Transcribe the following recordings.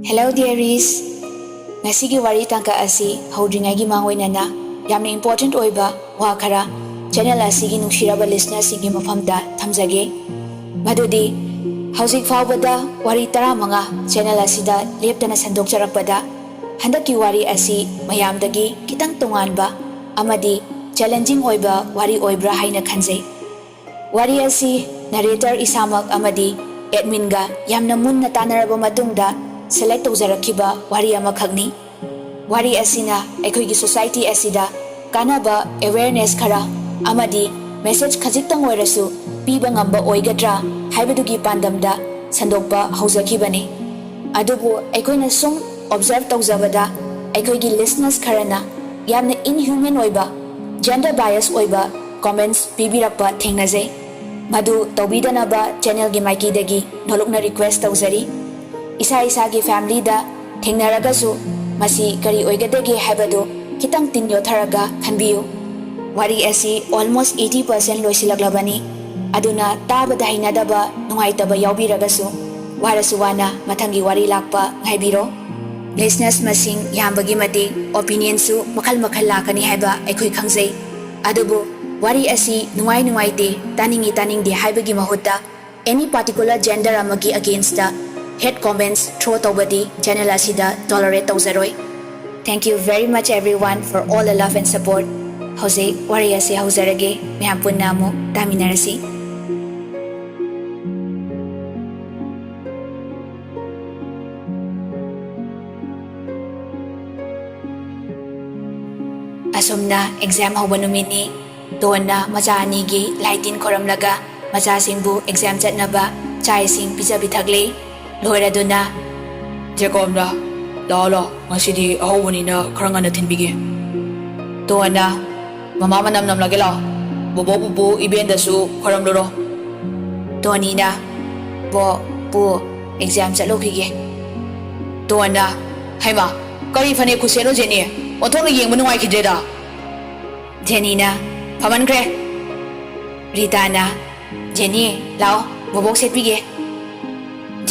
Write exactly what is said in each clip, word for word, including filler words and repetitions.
Hello dearies! ꯉꯁꯤꯒꯤ ꯋꯥꯔꯤ ꯇꯥꯡꯀꯛ ꯑꯁꯤ ꯍꯧꯗ꯭ꯔꯤꯉꯩꯒꯤ ꯃꯥꯡꯑꯣꯏꯅꯅ ꯌꯥꯝꯅ important ꯑꯣꯏꯕ ꯋꯥ ꯈꯔ channel ꯑꯁꯤꯒꯤ ꯅꯨꯡꯁꯤꯔꯕ listenerꯁꯤꯡꯒꯤ ꯃꯐꯝꯗ ꯊꯝꯖꯒꯦ꯫ ꯃꯗꯨꯗꯤ ꯍꯧꯖꯤꯛ ꯐꯥꯎꯕꯗ ꯋꯥꯔꯤ ꯇꯔꯥꯃꯉꯥ channel ꯑꯁꯤꯗ ꯂꯦꯞꯇꯅ ꯁꯟꯗꯣꯛꯆꯔꯛꯄꯗ ꯍꯟꯗꯛꯀꯤ ꯋꯥꯔꯤ ꯑꯁꯤ ꯃꯌꯥꯝꯗꯒꯤ ꯈꯤꯇꯪ ꯇꯣꯉꯥꯟꯕ ꯑꯃꯗꯤ challenging ꯑꯣꯏꯕ ꯋꯥꯔꯤ ꯑꯣꯏꯕ꯭ꯔꯥ ꯍꯥꯏꯅ ꯈꯟꯖꯩ꯫ ꯋꯥꯔꯤ ꯑꯁꯤ narrator ꯏꯁꯥꯃꯛ ꯑꯃꯗꯤ adminꯒ ꯌꯥꯝꯅ ꯃꯨꯟꯅ ꯇꯥꯟꯅꯔꯕ ꯃꯇꯨꯡꯗ select ꯇꯧꯖꯔꯛꯈꯤꯕ ꯋꯥꯔꯤ ꯑꯃꯈꯛꯅꯤ꯫ ꯋꯥꯔꯤ ꯑꯁꯤꯅ ꯑꯩꯈꯣꯏꯒꯤ society ꯑꯁꯤꯗ ꯀꯥꯟꯅꯕ awareness ꯈꯔ ꯑꯃꯗꯤ message ꯈꯖꯤꯛꯇꯪ ꯑꯣꯏꯔꯁꯨ ꯄꯤꯕ ꯉꯝꯕ ꯑꯣꯏꯒꯗ꯭ꯔꯥ ꯍꯥꯏꯕꯗꯨꯒꯤ ꯄꯥꯟꯗꯝꯗ ꯁꯟꯗꯣꯛꯄ ꯍꯧꯖꯈꯤꯕꯅꯤ꯫ ꯑꯗꯨꯕꯨ ꯑꯩꯈꯣꯏꯅ ꯁꯨꯝ observe ꯇꯧꯖꯕꯗ ꯑꯩꯈꯣꯏꯒꯤ listeners ꯈꯔꯅ ꯌꯥꯝꯅ inhuman ꯑꯣꯏꯕ, gender bias ꯑꯣꯏꯕ comments ꯄꯤꯕꯤꯔꯛꯄ ꯊꯦꯡꯅꯖꯩ꯫ ꯃꯗꯨ ꯇꯧꯕꯤꯗꯅꯕ channelꯒꯤ ꯃꯥꯏꯀꯩꯗꯒꯤ ꯅꯣꯂꯨꯛꯅ request ꯇꯧꯖꯔꯤ꯫ ꯏꯁꯥ ꯏꯁꯥꯒꯤ familyꯗ ꯊꯦꯡꯅꯔꯒꯁꯨ ꯃꯁꯤ ꯀꯔꯤ ꯑꯣꯏꯒꯗꯒꯦ ꯍꯥꯏꯕꯗꯨ ꯈꯤꯇꯪ ꯇꯤꯟ ꯌꯣꯠꯊꯔꯒ ꯈꯟꯕꯤꯌꯨ꯫ ꯋꯥꯔꯤ ꯑꯁꯤ almost eighty percent ꯂꯣꯏꯁꯤꯜꯂꯛꯂꯕꯅꯤ꯫ ꯑꯗꯨꯅ ꯇꯥꯕꯗ ꯍꯩꯅꯗꯕ, ꯅꯨꯡꯉꯥꯏꯇꯕ ꯌꯥꯎꯕꯤꯔꯒꯁꯨ ꯋꯥꯔꯁꯨ ꯋꯥꯅ ꯃꯊꯪꯒꯤ ꯋꯥꯔꯤ ꯂꯥꯛꯄ ꯉꯥꯏꯕꯤꯔꯣ꯫ Listeners ꯃꯁꯤꯡ ꯌꯥꯝꯕꯒꯤ ꯃꯇꯤꯛ opinionꯁꯨ ꯃꯈꯜ ꯃꯈꯜ ꯂꯥꯛꯀꯅꯤ ꯍꯥꯏꯕ ꯑꯩꯈꯣꯏ ꯈꯪꯖꯩ꯫ ꯑꯗꯨꯕꯨ ꯋꯥꯔꯤ ꯑꯁꯤ ꯅꯨꯡꯉꯥꯏ ꯅꯨꯡꯉꯥꯏꯇꯦ, ꯇꯥꯅꯤꯡꯏ ꯇꯥꯅꯤꯡꯗꯦ ꯍꯥꯏꯕꯒꯤ ꯃꯍꯨꯠꯇ any particular gender ꯑꯃꯒꯤ againstꯇ hate comments throw ꯇꯧꯕꯗꯤ channel ꯑꯁꯤꯗ tolerate ꯇꯧꯖꯔꯣꯏ꯫ Thank you very much everyone for all the love and support. ꯍꯧꯖꯤꯛ ꯋꯥꯔꯤ ꯑꯁꯤ ꯍꯧꯖꯔꯒꯦ, ꯃꯌꯥꯝ ꯄꯨꯟꯅ ꯑꯃꯨꯛ ꯇꯥꯃꯤꯟꯅꯔꯁꯤ꯫ ꯑꯁꯨꯝꯅ exam ꯍꯧꯕ ꯅꯨꯃꯤꯠꯅꯤ꯫ ꯇꯣꯟꯅ ꯃꯆꯥ ꯑꯅꯤꯒꯤ ꯂꯥꯏ ꯇꯤꯟ ꯈꯣꯏꯔꯝꯂꯒ ꯃꯆꯥꯁꯤꯡꯕꯨ exam ꯆꯠꯅꯕ ꯆꯥꯛ ꯏꯁꯤꯡ ꯄꯤꯖ ꯄꯤꯊꯛꯂꯤ꯫ ꯂꯣꯏꯔꯗꯨꯅ, "ꯖꯦꯀꯣꯝꯅ, ꯂꯥꯛꯑꯣ ꯂꯥꯛꯑꯣ, ꯉꯁꯤꯗꯤ ꯑꯍꯧꯕꯅꯤꯅ ꯈꯔ ꯉꯟꯅ ꯊꯤꯟꯕꯤꯒꯦ꯫" ꯇꯣꯟꯅ, "ꯃꯃꯥ ꯃꯅꯝ ꯅꯝꯂꯒꯦ ꯂꯥꯛꯑꯣ, ꯕꯣꯕꯣꯛ ꯄꯨꯄꯨ ꯏꯕꯦꯟꯗꯁꯨ ꯈꯣꯏꯔꯝꯂꯨꯔꯣ꯫" ꯇꯣꯅꯤꯅ, "ꯕꯣ, ꯄꯨ, exam ꯆꯠꯂꯨꯈꯤꯒꯦ꯫" ꯇꯣꯟꯅ, "ꯍꯩꯃꯥ, ꯀꯔꯤ ꯐꯅꯦꯛ ꯈꯨꯠꯁꯦꯠꯅꯣ ꯖꯦꯅꯤ? ꯑꯣꯟꯊꯣꯛꯅ ꯌꯦꯡꯕ ꯅꯨꯡꯉꯥꯏꯈꯤꯗ꯭ꯔꯦꯗ꯫" ꯖꯦꯅꯤꯅ, "ꯐꯃꯟꯈ꯭ꯔꯦ꯫" ꯔꯤꯇꯥꯅ, "ꯖꯦꯅꯤ, ꯂꯥꯛꯑꯣ, ꯕꯣꯕꯣꯛ ꯁꯦꯠꯄꯤꯒꯦ꯫"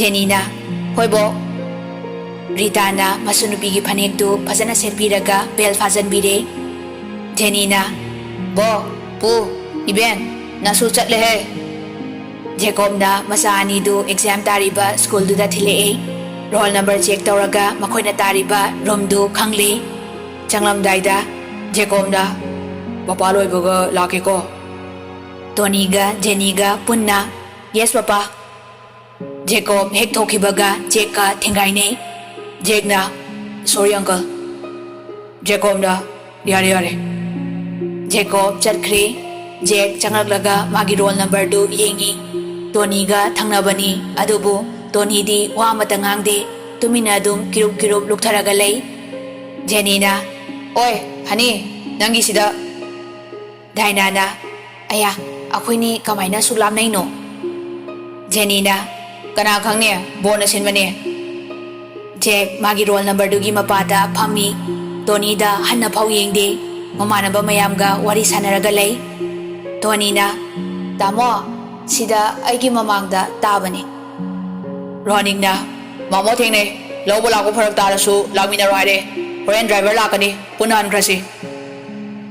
ꯖꯦꯅꯤꯅ, "ꯍꯣꯏ ꯕꯣꯛ꯫" ꯔꯤꯇꯥꯅ ꯃꯁꯨ ꯅꯨꯄꯤꯒꯤ ꯐꯅꯦꯛꯇꯨ ꯐꯖꯅ ꯁꯦꯠꯄꯤꯔꯒ ꯕꯦꯜ ꯐꯥꯖꯟꯕꯤꯔꯦ꯫ ꯖꯦꯅꯤꯅ, "ꯕꯣ, ꯄꯨ, ꯏꯕꯦꯟ, ꯅꯁꯨ ꯆꯠꯂꯦꯍꯦ!" ꯖꯦꯀꯣꯕꯅ ꯃꯆꯥ ꯑꯅꯤꯗꯨ ꯑꯦꯛꯖꯥꯝ ꯇꯥꯔꯤꯕ ꯁ꯭ꯀꯨꯜꯗꯨꯗ ꯊꯤꯜꯂꯛꯑꯦ꯫ ꯔꯣꯜ ꯅꯝꯕꯔ ꯆꯦꯛ ꯇꯧꯔꯒ ꯃꯈꯣꯏꯅ ꯇꯥꯔꯤꯕ ꯔꯨꯝꯗꯨ ꯈꯪꯂꯦ꯫ ꯆꯪꯂꯝꯗꯥꯏꯗ ꯖꯦꯀꯣꯕꯅ, "ꯃꯄꯥ ꯂꯣꯏꯕꯒ ꯂꯥꯛꯀꯦꯀꯣ?" ꯇꯣꯅꯤꯒ ꯖꯦꯅꯤꯒ ꯄꯨꯟꯅ, "ꯌꯦꯁ, ꯄꯄꯥ!" ꯖꯦꯀꯣꯕ ꯍꯦꯛ ꯊꯣꯛꯈꯤꯕꯒ ꯖꯦꯛꯀ ꯊꯦꯡꯒꯥꯏꯅꯩ꯫ ꯖꯦꯛꯅ, "ꯁꯣꯔꯤ, ꯑꯪꯀꯜ꯫" ꯖꯦꯀꯣꯕꯅ, "ꯌꯥꯔꯦ, ꯌꯥꯔꯦ꯫" ꯖꯦꯀꯣꯕ ꯆꯠꯈ꯭ꯔꯦ꯫ ꯖꯦꯛ ꯆꯪꯂꯛꯂꯒ ꯃꯥꯒꯤ ꯔꯣꯜ ꯅꯝꯕꯔꯗꯨ ꯌꯦꯡꯉꯤ꯫ ꯇꯣꯅꯤꯒ ꯊꯪꯅꯕꯅꯤ, ꯑꯗꯨꯕꯨ ꯇꯣꯅꯤꯗꯤ ꯋꯥ ꯑꯃꯠꯇ ꯉꯥꯡꯗꯦ꯫ ꯇꯨꯃꯤꯟꯅ ꯑꯗꯨꯝ ꯀꯤꯔꯨꯞ ꯀꯤꯔꯨꯞ ꯂꯨꯛꯊꯔꯒ ꯂꯩ꯫ ꯖꯦꯅꯤꯅ, "ꯑꯣꯏ, ꯍꯅꯤ, ꯅꯪꯒꯤꯁꯤꯗ?" ꯗꯥꯏꯅꯥꯅ, "ꯑꯌꯥ, ꯑꯩꯈꯣꯏꯅꯤ ꯀꯃꯥꯏꯅ ꯑꯁꯨꯛ ꯂꯥꯞꯅꯩꯅꯣ?" ꯖꯦꯅꯤꯅ, "ꯀꯅꯥ ꯈꯪꯅꯤ, ꯕꯣꯟꯅ ꯁꯤꯟꯕꯅꯦ꯫" ꯖꯦꯛ ꯃꯥꯒꯤ ꯔꯣꯜ ꯅꯝꯕꯔꯗꯨꯒꯤ ꯃꯄꯥꯗ ꯐꯝꯃꯤ꯫ ꯇꯣꯅꯤꯗ ꯍꯟꯅ ꯐꯥꯎ ꯌꯦꯡꯗꯦ꯫ ꯃꯃꯥꯟꯅꯕ ꯃꯌꯥꯝꯒ ꯋꯥꯔꯤ ꯁꯥꯟꯅꯔꯒ ꯂꯩ꯫ ꯇꯣꯅꯤꯅ, "ꯇꯥꯃꯣ, ꯁꯤꯗ ꯑꯩꯒꯤ ꯃꯃꯥꯡꯗ ꯇꯥꯕꯅꯤ꯫" ꯔꯣꯅꯤꯛꯅ, "ꯃꯥꯃꯣ ꯊꯦꯡꯅꯩ꯫ ꯂꯧꯕ ꯂꯥꯛꯄ ꯐꯔꯛ ꯇꯥꯔꯁꯨ ꯂꯥꯛꯃꯤꯟꯅꯔꯣ ꯍꯥꯏꯔꯦ꯫ ꯍꯣꯔꯦꯟ ꯗ꯭ꯔꯥꯏꯚꯔ ꯂꯥꯛꯀꯅꯤ, ꯄꯨꯟꯅ ꯍꯟꯈ꯭ꯔꯁꯤ꯫"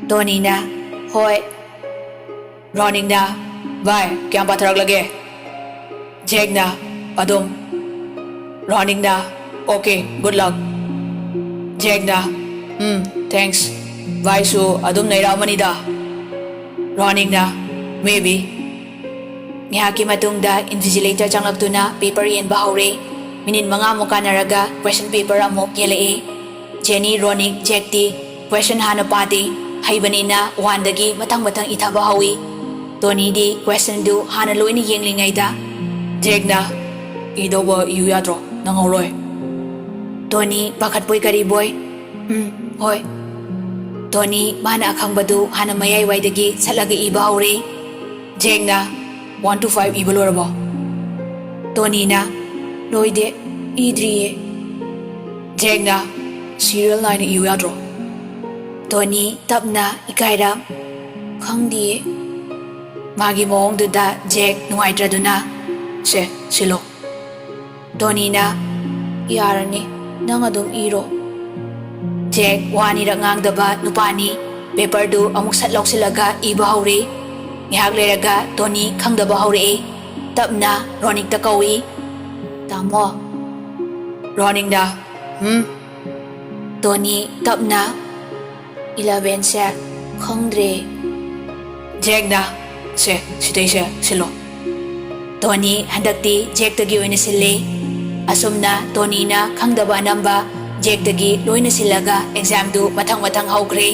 ꯇꯣꯅꯤꯅ, "ꯍꯣꯏ꯫" ꯔꯣꯅꯤꯛꯅ, "ꯚꯥꯏ, ꯀꯌꯥꯝ ꯄꯥꯊꯔꯛꯂꯒꯦ?" ꯖꯦꯛꯅ, "ꯑꯗꯨꯝ꯫" ꯔꯣꯅꯤꯛꯅ, "ꯑꯣꯀꯦ, ꯒꯨꯗ ꯂꯛ꯫" ꯖꯦꯛꯅ, "ꯎꯝ, ꯊꯦꯡꯛꯁ꯫ ꯚꯥꯏꯁꯨ ꯑꯗꯨꯝ ꯅꯩꯔꯛꯑꯃꯅꯤꯗ꯫" ꯔꯣꯅꯤꯛꯅ, "ꯃꯦꯕꯤ꯫" ꯉꯥꯏꯍꯥꯛꯀꯤ ꯃꯇꯨꯡꯗ ꯏꯟꯚꯤꯖꯤꯂꯦꯇꯔ ꯆꯪꯂꯛꯇꯨꯅ ꯄꯦꯄꯔ ꯌꯦꯟꯕ ꯍꯧꯔꯦ꯫ ꯃꯤꯅꯤꯠ ꯃꯉꯥꯃꯨꯛ ꯀꯥꯟꯅꯔꯒ ꯀ꯭ꯋꯦꯁꯟ ꯄꯦꯄꯔ ꯑꯃꯨꯛ ꯌꯦꯜꯂꯛꯑꯦ꯫ ꯖꯦꯅꯤ, ꯔꯣꯅꯤꯛ, ꯖꯦꯛꯇꯤ ꯀ꯭ꯋꯦꯁꯟ ꯍꯥꯟꯅ ꯄꯥꯗꯦ꯫ ꯍꯩꯕꯅꯤꯅ ꯋꯥꯟꯗꯒꯤ ꯃꯊꯪ ꯃꯊꯪ ꯏꯊꯕ ꯍꯧꯏ꯫ ꯇꯣꯅꯤꯗꯤ ꯀ꯭ꯋꯦꯁꯟꯗꯨ ꯍꯥꯟꯅ ꯂꯣꯏꯅ ꯌꯦꯡꯂꯤꯉꯩꯗ ꯖꯦꯛꯅ, "ꯏꯗꯧꯕ ꯏꯌꯨ ꯌꯥꯗ꯭ꯔꯣ? ꯅꯪꯍꯧꯔꯣꯏ꯫" ꯇꯣꯅꯤ ꯄꯥꯈꯠꯄꯣꯏ ꯀꯔꯤꯕꯣꯏ, "ꯎꯝ, ꯍꯣꯏ꯫" ꯇꯣꯅꯤ ꯃꯥꯅ ꯑꯈꯪꯕꯗꯨ ꯍꯥꯟꯅ ꯃꯌꯥꯏꯋꯥꯏꯗꯒꯤ ꯁꯠꯂꯒ ꯏꯕ ꯍꯧꯔꯦ꯫ ꯖꯦꯛꯅ, "One to five ꯏꯕ ꯂꯣꯏꯔꯕꯣ?" ꯇꯣꯅꯤꯅ, "ꯂꯣꯏꯗꯦ, ꯏꯗ꯭ꯔꯤꯌꯦ꯫" ꯖꯦꯛꯅ, "ꯁꯤꯔꯤꯌꯦꯜ ꯅꯥꯏꯅ ꯏꯌꯨ ꯌꯥꯗ꯭ꯔꯣ?" ꯇꯣꯅꯤ ꯇꯞꯅ ꯏꯀꯥꯏꯔꯞ, "ꯈꯪꯗꯤꯌꯦ꯫" ꯃꯥꯒꯤ ꯃꯑꯣꯡꯗꯨꯗ ꯖꯦꯛ ꯅꯨꯡꯉꯥꯏꯇ꯭ꯔꯗꯨꯅ, "ꯁꯦ, ꯁꯤꯜꯂꯣ꯫" ꯇꯣꯅꯤꯅ, "ꯌꯥꯔꯅꯤ꯫" ꯅꯪ ꯑꯗꯨꯝ ꯏꯔꯣ꯫ ꯖꯦꯛ ꯋꯥ ꯑꯅꯤꯔꯛ ꯉꯥꯡꯗꯕ ꯅꯨꯄꯥꯅꯤ꯫ ꯄꯦꯄꯔꯗꯨ ꯑꯃꯨꯛ ꯁꯠ ꯂꯧꯁꯤꯜꯂꯒ ꯏꯕ ꯍꯧꯔꯦ꯫ ꯉꯥꯏꯍꯥꯛ ꯂꯩꯔꯒ ꯇꯣꯅꯤ ꯈꯪꯗꯕ ꯍꯧꯔꯛꯑꯦ꯫ ꯇꯞꯅ ꯔꯣꯅꯤꯛꯇ ꯀꯧꯏ꯫ "ꯇꯥꯃꯣ꯫" ꯔꯣꯅꯤꯛꯅ, "ꯍꯨꯝ?" ꯇꯣꯅꯤ ꯇꯞꯅ, "ꯏꯂꯚꯦꯟꯁꯦ ꯈꯪꯗ꯭ꯔꯦ꯫" ꯖꯦꯛꯅ, "ꯁꯦ, ꯁꯤꯗꯩꯁꯦ ꯁꯤꯜꯂꯣ꯫" ꯇꯣꯅꯤ ꯍꯟꯗꯛꯇꯤ ꯖꯦꯛꯇꯒꯤ ꯑꯣꯏꯅ ꯁꯤꯜꯂꯦ꯫ ꯑꯁꯨꯝꯅ ꯇꯣꯅꯤꯅ ꯈꯪꯗꯕ ꯑꯅꯝꯕ ꯖꯦꯛꯇꯒꯤ ꯂꯣꯏꯅ ꯁꯤꯜꯂꯒ ꯑꯦꯛꯖꯥꯝꯗꯨ ꯃꯊꯪ ꯃꯊꯪ ꯍꯧꯈ꯭ꯔꯦ꯫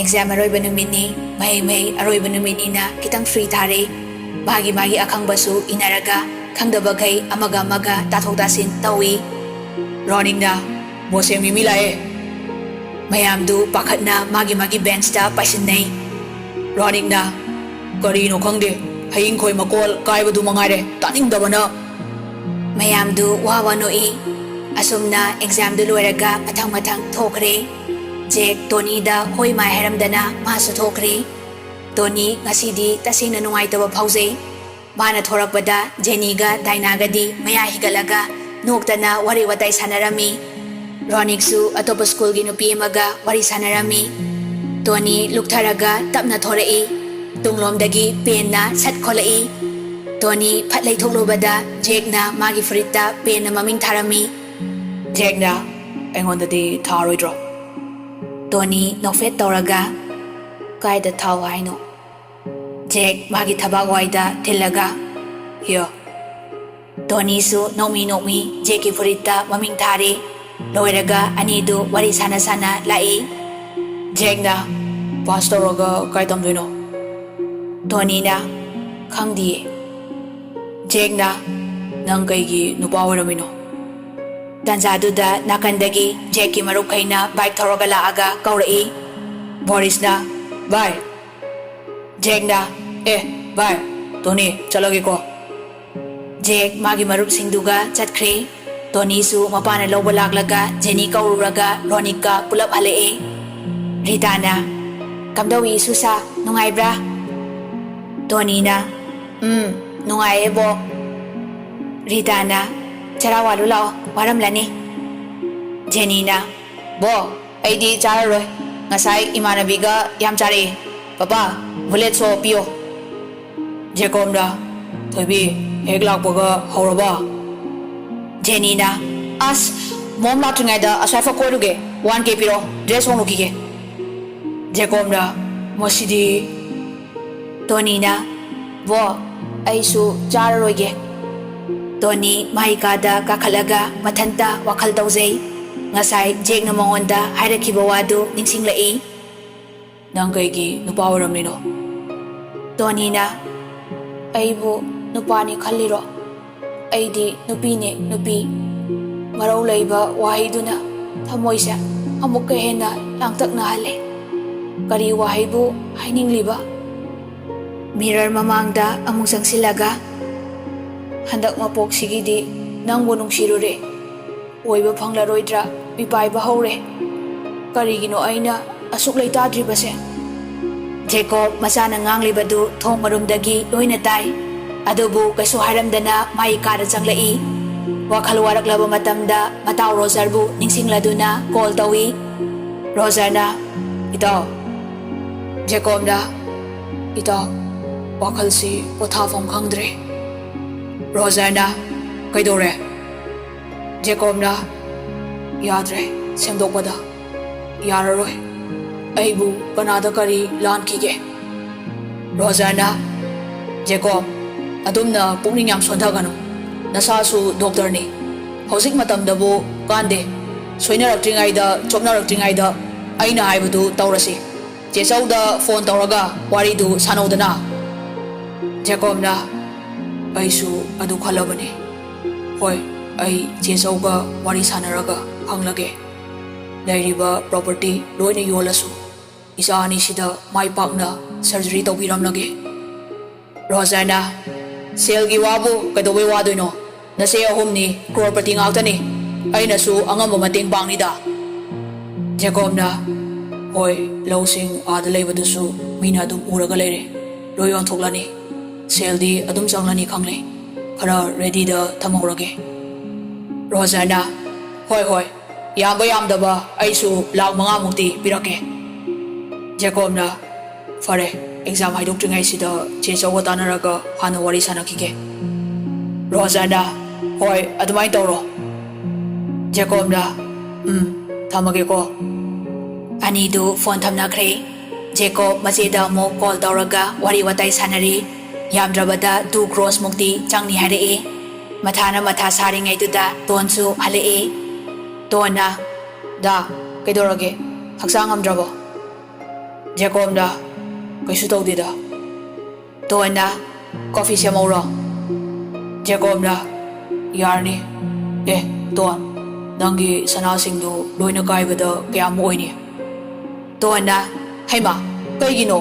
ꯑꯦꯛꯖꯥꯝ ꯑꯔꯣꯏꯕ ꯅꯨꯃꯤꯠꯅꯤ꯫ ꯃꯍꯩ ꯃꯍꯩ ꯑꯔꯣꯏꯕ ꯅꯨꯃꯤꯠꯅꯤꯅ ꯈꯤꯇꯪ ꯐ꯭ꯔꯤ ꯊꯥꯔꯦ꯫ ꯃꯥꯒꯤ ꯃꯥꯒꯤ ꯑꯈꯪꯕꯁꯨ ꯏꯅꯔꯒ ꯈꯪꯗꯕꯈꯩ ꯑꯃꯒ ꯑꯃꯒ ꯇꯥꯊꯣꯛ ꯇꯥꯁꯤꯟ ꯇꯧꯏ꯫ ꯔꯣꯅꯤꯛꯅ, "ꯕꯣꯁꯦꯝꯒꯤ ꯃꯤ ꯂꯥꯛꯑꯦ!" ꯃꯌꯥꯝꯗꯨ ꯄꯥꯈꯠꯅ ꯃꯥꯒꯤ ꯃꯥꯒꯤ ꯕꯦꯟꯁꯇ ꯄꯥꯏꯁꯤꯟꯅꯩ꯫ ꯔꯣꯅꯤꯛꯅ, "ꯀꯔꯤꯅꯣ ꯈꯪꯗꯦ, ꯍꯌꯤꯡ ꯈꯣꯏ ꯃꯀꯣꯜ ꯀꯥꯏꯕꯗꯨ ꯃꯉꯥꯏꯔꯦ, ꯇꯥꯅꯤꯡꯗꯕꯅ!" ꯃꯌꯥꯝꯗꯨ ꯋꯥ ꯋꯥ ꯅꯣꯛꯏ꯫ ꯑꯁꯨꯝꯅ ꯑꯦꯛꯖꯥꯝꯗꯨ ꯂꯣꯏꯔꯒ ꯃꯊꯪ ꯃꯊꯪ ꯊꯣꯛꯈ꯭ꯔꯦ꯫ ꯖꯦꯛ ꯇꯣꯅꯤꯗ ꯍꯣꯏ ꯃꯥꯏ ꯍꯥꯏꯔꯝꯗꯅ ꯃꯥꯁꯨ ꯊꯣꯛꯈ꯭ꯔꯦ꯫ ꯇꯣꯅꯤ ꯉꯁꯤꯗꯤ ꯇꯁꯦꯡꯅ ꯅꯨꯡꯉꯥꯏꯇꯕ ꯐꯥꯎꯖꯩ꯫ ꯃꯥꯅ ꯊꯣꯔꯛꯄꯗ ꯖꯦꯅꯤꯒ ꯗꯥꯏꯅꯥꯒꯗꯤ ꯃꯌꯥ ꯍꯤꯒꯠꯂꯒ ꯅꯣꯛꯇꯅ ꯋꯥꯔꯤ ꯋꯥꯇꯥꯏ ꯁꯥꯟꯅꯔꯝꯃꯤ꯫ ꯔꯣꯅꯤꯛꯁꯨ ꯑꯇꯣꯞꯄ ꯁ꯭ꯀꯨꯜꯒꯤ ꯅꯨꯄꯤ ꯑꯃꯒ ꯋꯥꯔꯤ ꯁꯥꯟꯅꯔꯝꯃꯤ꯫ ꯇꯣꯅꯤ ꯂꯨꯛꯊꯔꯒ ꯇꯞꯅ ꯊꯣꯔꯛꯏ꯫ ꯇꯨꯡꯂꯣꯝꯗꯒꯤ ꯄꯦꯟꯅ ꯁꯠ ꯈꯣꯠꯂꯛꯏ꯫ ꯇꯣꯅꯤ ꯐꯠ ꯂꯩꯊꯣꯛꯂꯨꯕꯗ ꯖꯦꯛꯅ ꯃꯥꯒꯤ ꯐꯨꯔꯤꯠꯇ ꯄꯦꯟꯅ ꯃꯃꯤꯡ ꯊꯥꯔꯝꯃꯤ꯫ ꯖꯦꯛꯅ, "ꯑꯩꯉꯣꯟꯗꯗꯤ ꯊꯥꯔꯣꯏꯗ꯭ꯔꯣ?" ꯇꯣꯅꯤ ꯅꯣꯛꯐꯦꯠ ꯇꯧꯔꯒ, "ꯀꯥꯏꯗ ꯊꯥꯎ ꯍꯥꯏꯅꯣ?" ꯖꯦꯛ ꯃꯥꯒꯤ ꯊꯕꯥꯛ ꯋꯥꯏꯗ ꯊꯤꯜꯂꯒ, "ꯍꯤꯌꯣ꯫" ꯇꯣꯅꯤꯁꯨ ꯅꯣꯛꯃꯤ ꯅꯣꯛꯃꯤ ꯖꯦꯛꯀꯤ ꯐꯨꯔꯤꯠꯇ ꯃꯃꯤꯡ ꯊꯥꯔꯤ꯫ ꯂꯣꯏꯔꯒ ꯑꯅꯤꯗꯨ ꯋꯥꯔꯤ ꯁꯥꯟꯅ ꯁꯥꯟꯅ ꯂꯥꯛꯏ꯫ ꯖꯦꯛꯅ, "ꯄꯥꯁ ꯇꯧꯔꯒ ꯀꯥꯏ ꯇꯝꯗꯣꯏꯅꯣ?" ꯇꯣꯅꯤꯅ, "ꯈꯪꯗꯤꯌꯦ꯫" ꯖꯦꯛꯅ, "ꯅꯪ ꯀꯩꯒꯤ ꯅꯨꯄꯥ ꯑꯣꯏꯔꯝꯃꯤꯅꯣ?" ꯇꯥꯟꯖꯥꯗꯨꯗ ꯅꯥꯀꯟꯗꯒꯤ ꯖꯦꯛꯀꯤ ꯃꯔꯨꯞꯈꯩꯅ ꯕꯥꯏꯛ ꯊꯧꯔꯒ ꯂꯥꯛꯑꯒ ꯀꯧꯔꯛꯏ꯫ ꯕꯣꯔꯤꯁꯅ, "ꯚꯥꯏ!" ꯖꯦꯛꯅ, "ꯑꯦ, ꯚꯥꯏ, ꯇꯣꯅꯤ, ꯆꯠꯂꯒꯦꯀꯣ꯫" ꯖꯦꯛ ꯃꯥꯒꯤ ꯃꯔꯨꯞꯁꯤꯡꯗꯨꯒ ꯆꯠꯈ꯭ꯔꯦ꯫ ꯇꯣꯅꯤꯁꯨ ꯃꯄꯥꯅ ꯂꯧꯕ ꯂꯥꯛꯂꯒ ꯖꯦꯅꯤ ꯀꯧꯔꯨꯔꯒ ꯔꯣꯅꯤꯛꯀ ꯄꯨꯂꯞ ꯍꯜꯂꯛꯑꯦ꯫ ꯔꯤꯇꯥꯅ, "ꯀꯝꯗꯧꯏ ꯁꯨꯁꯥ? ꯅꯨꯡꯉꯥꯏꯕ꯭ꯔꯥ?" ꯇꯣꯅꯤꯅ, "ꯎꯝ, ꯅꯨꯡꯉꯥꯏꯌꯦ ꯕꯣ꯫" ꯔꯤꯇꯥꯅ, "ꯆꯔꯥ ꯋꯥꯜꯂꯨ ꯂꯥꯛꯑꯣ, ꯋꯥꯔꯝꯂꯅꯤ꯫" ꯖꯦꯅꯤꯅ, "ꯕꯣ, ꯑꯩꯗꯤ ꯆꯥꯔꯔꯣꯏ꯫ ꯉꯁꯥꯏ ꯏꯃꯥꯟꯅꯕꯤꯒ ꯌꯥꯝ ꯆꯥꯔꯛꯑꯦ꯫ ꯄꯄꯥ, ꯕꯨꯂꯦꯠ ꯁꯣ ꯄꯤꯌꯣ꯫" ꯖꯦꯀꯣꯝꯅ, "ꯊꯣꯏꯕꯤ, ꯍꯦꯛ ꯂꯥꯛꯄꯒ ꯍꯧꯔꯕ?" ꯖꯦꯅꯤꯅ, "ꯑꯁ, ꯃꯣꯝ ꯂꯥꯛꯇ꯭ꯔꯤꯉꯩꯗ ꯑꯁ꯭ꯋꯥꯏꯐꯥꯎ ꯀꯣꯏꯔꯨꯒꯦ꯫ ꯋꯥꯟ ꯀꯦ ꯄꯤꯔꯛꯑꯣ, ꯗ꯭ꯔꯦꯁ ꯍꯣꯡꯗꯣꯛꯈꯤꯒꯦ꯫" ꯖꯦꯀꯣꯝꯅ, "ꯃꯁꯤꯗꯤ꯫" ꯇꯣꯅꯤꯅ, "ꯕꯣ, ꯑꯩꯁꯨ ꯆꯥꯔꯔꯣꯏꯒꯦ꯫" ꯇꯣꯅꯤ ꯃꯥꯏ ꯀꯥꯗ ꯀꯥꯈꯠꯂꯒ ꯃꯊꯟꯇ ꯋꯥꯈꯜ ꯇꯧꯖꯩ꯫ ꯉꯁꯥꯏ ꯖꯦꯛꯅ ꯃꯉꯣꯟꯗ ꯍꯥꯏꯔꯛꯈꯤꯕ ꯋꯥꯗꯨ ꯅꯤꯡꯁꯤꯡꯂꯛꯏ꯫ "ꯅꯪ ꯀꯩꯒꯤ ꯅꯨꯄꯥ ꯑꯣꯏꯔꯝꯂꯤꯅꯣ?" ꯇꯣꯅꯤꯅ, "ꯑꯩꯕꯨ ꯅꯨꯄꯥꯅꯤ ꯈꯜꯂꯤꯔꯣ? ꯑꯩꯗꯤ ꯅꯨꯄꯤꯅꯦ, ꯅꯨꯄꯤ꯫" ꯃꯔꯧ ꯂꯩꯕ ꯋꯥꯍꯩꯗꯨꯅ ꯊꯃꯣꯏꯁꯦ ꯑꯃꯨꯛꯀ ꯍꯦꯟꯅ ꯂꯥꯡꯇꯛꯅꯍꯜꯂꯦ꯫ ꯀꯔꯤ ꯋꯥꯍꯩꯕꯨ ꯍꯥꯏꯅꯤꯡꯂꯤꯕ? ꯃꯤꯔꯔ ꯃꯃꯥꯡꯗ ꯑꯃꯨꯛ ꯆꯪꯁꯤꯜꯂꯒ, "ꯍꯟꯗꯛ ꯃꯄꯣꯛꯁꯤꯒꯤꯗꯤ ꯅꯪꯕꯨ ꯅꯨꯡꯁꯤꯔꯨꯔꯦ꯫ ꯑꯣꯏꯕ ꯐꯪꯂꯔꯣꯏꯗ꯭ꯔꯥ ꯃꯤꯄꯥꯏꯕ ꯍꯧꯔꯦ꯫ ꯀꯔꯤꯒꯤꯅꯣ ꯑꯩꯅ ꯑꯁꯨꯛ ꯂꯩꯇꯥꯗ꯭ꯔꯤꯕꯁꯦ?" ꯖꯦꯀꯣꯕ ꯃꯆꯥꯅ ꯉꯥꯡꯂꯤꯕꯗꯨ ꯊꯣꯡ ꯃꯔꯨꯝꯗꯒꯤ ꯂꯣꯏꯅ ꯇꯥꯏ꯫ ꯑꯗꯨꯕꯨ ꯀꯩꯁꯨ ꯍꯥꯏꯔꯝꯗꯅ ꯃꯥꯒꯤ ꯀꯥꯗ ꯆꯪꯂꯛꯏ꯫ ꯋꯥꯈꯜ ꯋꯥꯔꯛꯂꯕ ꯃꯇꯝꯗ ꯃꯇꯥꯎ ꯔꯣꯖꯔꯕꯨ ꯅꯤꯡꯁꯤꯡꯂꯗꯨꯅ ꯀꯣꯜ ꯇꯧꯏ꯫ ꯔꯣꯖꯔꯅ, "ꯏꯇꯥꯎ꯫" ꯖꯦꯀꯣꯕꯅ, "ꯏꯇꯥꯎ, ꯋꯥꯈꯜꯁꯤ ꯄꯣꯊꯥꯐꯝ ꯈꯪꯗ꯭ꯔꯦ꯫" ꯔꯣꯖꯔꯅ, "ꯀꯩꯗꯧꯔꯦ?" ꯖꯦꯀꯣꯕꯅ, "ꯌꯥꯗ꯭ꯔꯦ, ꯁꯦꯝꯗꯣꯛꯄꯗ ꯌꯥꯔꯔꯣꯏ꯫ ꯑꯩꯕꯨ ꯀꯅꯥꯗ ꯀꯔꯤ ꯂꯥꯟꯈꯤꯒꯦ?" ꯔꯣꯖꯔꯅ, "ꯖꯦꯀꯣꯕ, ꯑꯗꯨꯝꯅ ꯄꯨꯛꯅꯤꯡ ꯌꯥꯝ ꯁꯣꯟꯊꯒꯅꯨ꯫ ꯅꯁꯥꯁꯨ ꯗꯣꯛꯇꯔꯅꯤ꯫ ꯍꯧꯖꯤꯛ ꯃꯇꯝꯗꯕꯨ ꯀꯥꯟꯗꯦ꯫ ꯁꯣꯏꯅꯔꯛꯇ꯭ꯔꯤꯉꯩꯗ, ꯆꯣꯞꯅꯔꯛꯇ꯭ꯔꯤꯉꯩꯗ ꯑꯩꯅ ꯍꯥꯏꯕꯗꯨ ꯇꯧꯔꯁꯤ꯫ ꯆꯦꯆꯧꯗ ꯐꯣꯟ ꯇꯧꯔꯒ ꯋꯥꯔꯤꯗꯨ ꯁꯥꯟꯅꯧꯗꯅ꯫" ꯖꯦꯀꯣꯕꯅ, "ꯑꯩꯁꯨ ꯑꯗꯨ ꯈꯜꯂꯕꯅꯤ꯫ ꯍꯣꯏ, ꯑꯩ ꯆꯦꯆꯧꯒ ꯋꯥꯔꯤ ꯁꯥꯟꯅꯔꯒ ꯍꯪꯂꯒꯦ꯫ ꯂꯩꯔꯤꯕ ꯄ꯭ꯔꯣꯄꯔꯇꯤ ꯂꯣꯏꯅ ꯌꯣꯜꯂꯁꯨ ꯏꯆꯥ ꯑꯅꯤꯁꯤꯗ ꯃꯥꯏ ꯄꯥꯛꯅ ꯁꯔꯖꯔꯤ ꯇꯧꯕꯤꯔꯝꯂꯒꯦ꯫" ꯔꯣꯖꯔꯅ, "ꯁꯦꯜꯒꯤ ꯋꯥꯕꯨ ꯀꯩꯗꯧꯕꯩ ꯋꯥꯗꯣꯏꯅꯣ? ꯅꯆꯦ ꯑꯍꯨꯝꯅꯤ, ꯀ꯭ꯔꯣꯔꯄꯇꯤ ꯉꯥꯛꯇꯅꯤ꯫ ꯑꯩꯅꯁꯨ ꯑꯉꯝꯕ ꯃꯇꯦꯡ ꯄꯥꯡꯅꯤꯗ꯫" ꯖꯦꯀꯣꯕꯅ, ꯍꯣꯏ, ꯂꯧꯁꯤꯡ ꯑꯥꯗ ꯂꯩꯕꯗꯨꯁꯨ ꯃꯤꯅ ꯑꯗꯨꯝ ꯎꯔꯒ ꯂꯩꯔꯦ꯫ ꯂꯣꯏ ꯌꯣꯟꯊꯣꯛꯂꯅꯤ꯫ ꯁꯦꯜꯗꯤ ꯑꯗꯨꯝ ꯆꯪꯂꯅꯤ ꯈꯪꯂꯦ꯫ ꯈꯔ ꯔꯦꯗꯤꯗ ꯊꯝꯍꯧꯔꯒꯦ꯫ ꯔꯣꯖꯔꯅ, "ꯍꯣꯏ, ꯍꯣꯏ, ꯌꯥꯝꯕ ꯌꯥꯝꯗꯕ ꯑꯩꯁꯨ ꯂꯥꯛ ꯃꯉꯥꯃꯨꯛꯇꯤ ꯄꯤꯔꯛꯀꯦ꯫" ꯖꯦꯀꯣꯕꯅ, "ꯐꯔꯦ, ꯑꯦꯛꯖꯥꯝ ꯍꯥꯏꯗꯣꯛꯇ꯭ꯔꯤꯉꯩꯁꯤꯗ ꯆꯦ ꯆꯧꯒ ꯇꯥꯟꯅꯔꯒ ꯍꯥꯟꯅ ꯋꯥꯔꯤ ꯁꯥꯟꯅꯈꯤꯒꯦ꯫" ꯔꯣꯖꯔꯅ, "ꯍꯣꯏ, ꯑꯗꯨꯃꯥꯏꯅ ꯇꯧꯔꯣ꯫" ꯖꯦꯀꯣꯕꯅ, "ꯎꯝ, ꯊꯝꯃꯒꯦꯀꯣ꯫" ꯑꯅꯤꯗꯨ ꯐꯣꯟ ꯊꯝꯅꯈ꯭ꯔꯦ꯫ ꯖꯦꯀꯣꯕ ꯃꯆꯦꯗ ꯑꯃꯨꯛ ꯀꯣꯜ ꯇꯧꯔꯒ ꯋꯥꯔꯤ ꯋꯥꯇꯥꯏ ꯁꯥꯟꯅꯔꯤ꯫ ꯌꯥꯝꯗ꯭ꯔꯕꯗ ꯇꯨ ꯀ꯭ꯔꯣꯁ ꯃꯨꯛꯇꯤ ꯆꯪꯅꯤ ꯍꯥꯏꯔꯛꯑꯦ꯫ ꯃꯊꯥꯅ ꯃꯊꯥ ꯁꯥꯔꯤꯉꯩꯗꯨꯗ ꯇꯣꯟꯁꯨ ꯍꯜꯂꯛꯑꯦ꯫ ꯇꯣꯟꯅ, "ꯗꯥ, ꯀꯩꯗꯧꯔꯒꯦ? ꯍꯛꯆꯥꯡ ꯉꯝꯗ꯭ꯔꯕꯣ?" ꯖꯦꯀꯣꯕꯅ, "ꯀꯩꯁꯨ ꯇꯧꯗꯦꯗ꯫" ꯇꯣꯟꯅ, "ꯀꯣꯐꯤ ꯁꯦꯝꯍꯧꯔꯣ?" ꯖꯦꯀꯣꯕꯅ, "ꯌꯥꯔꯅꯤ꯫ ꯑꯦ, ꯇꯣꯟ, ꯅꯪꯒꯤ ꯁꯅꯥꯁꯤꯡꯗꯨ ꯂꯣꯏꯅ ꯀꯥꯏꯕꯗ ꯀꯌꯥꯝ ꯑꯣꯏꯅꯤ?" ꯇꯣꯟꯅ, "ꯍꯩꯃꯥ, ꯀꯩꯒꯤꯅꯣ?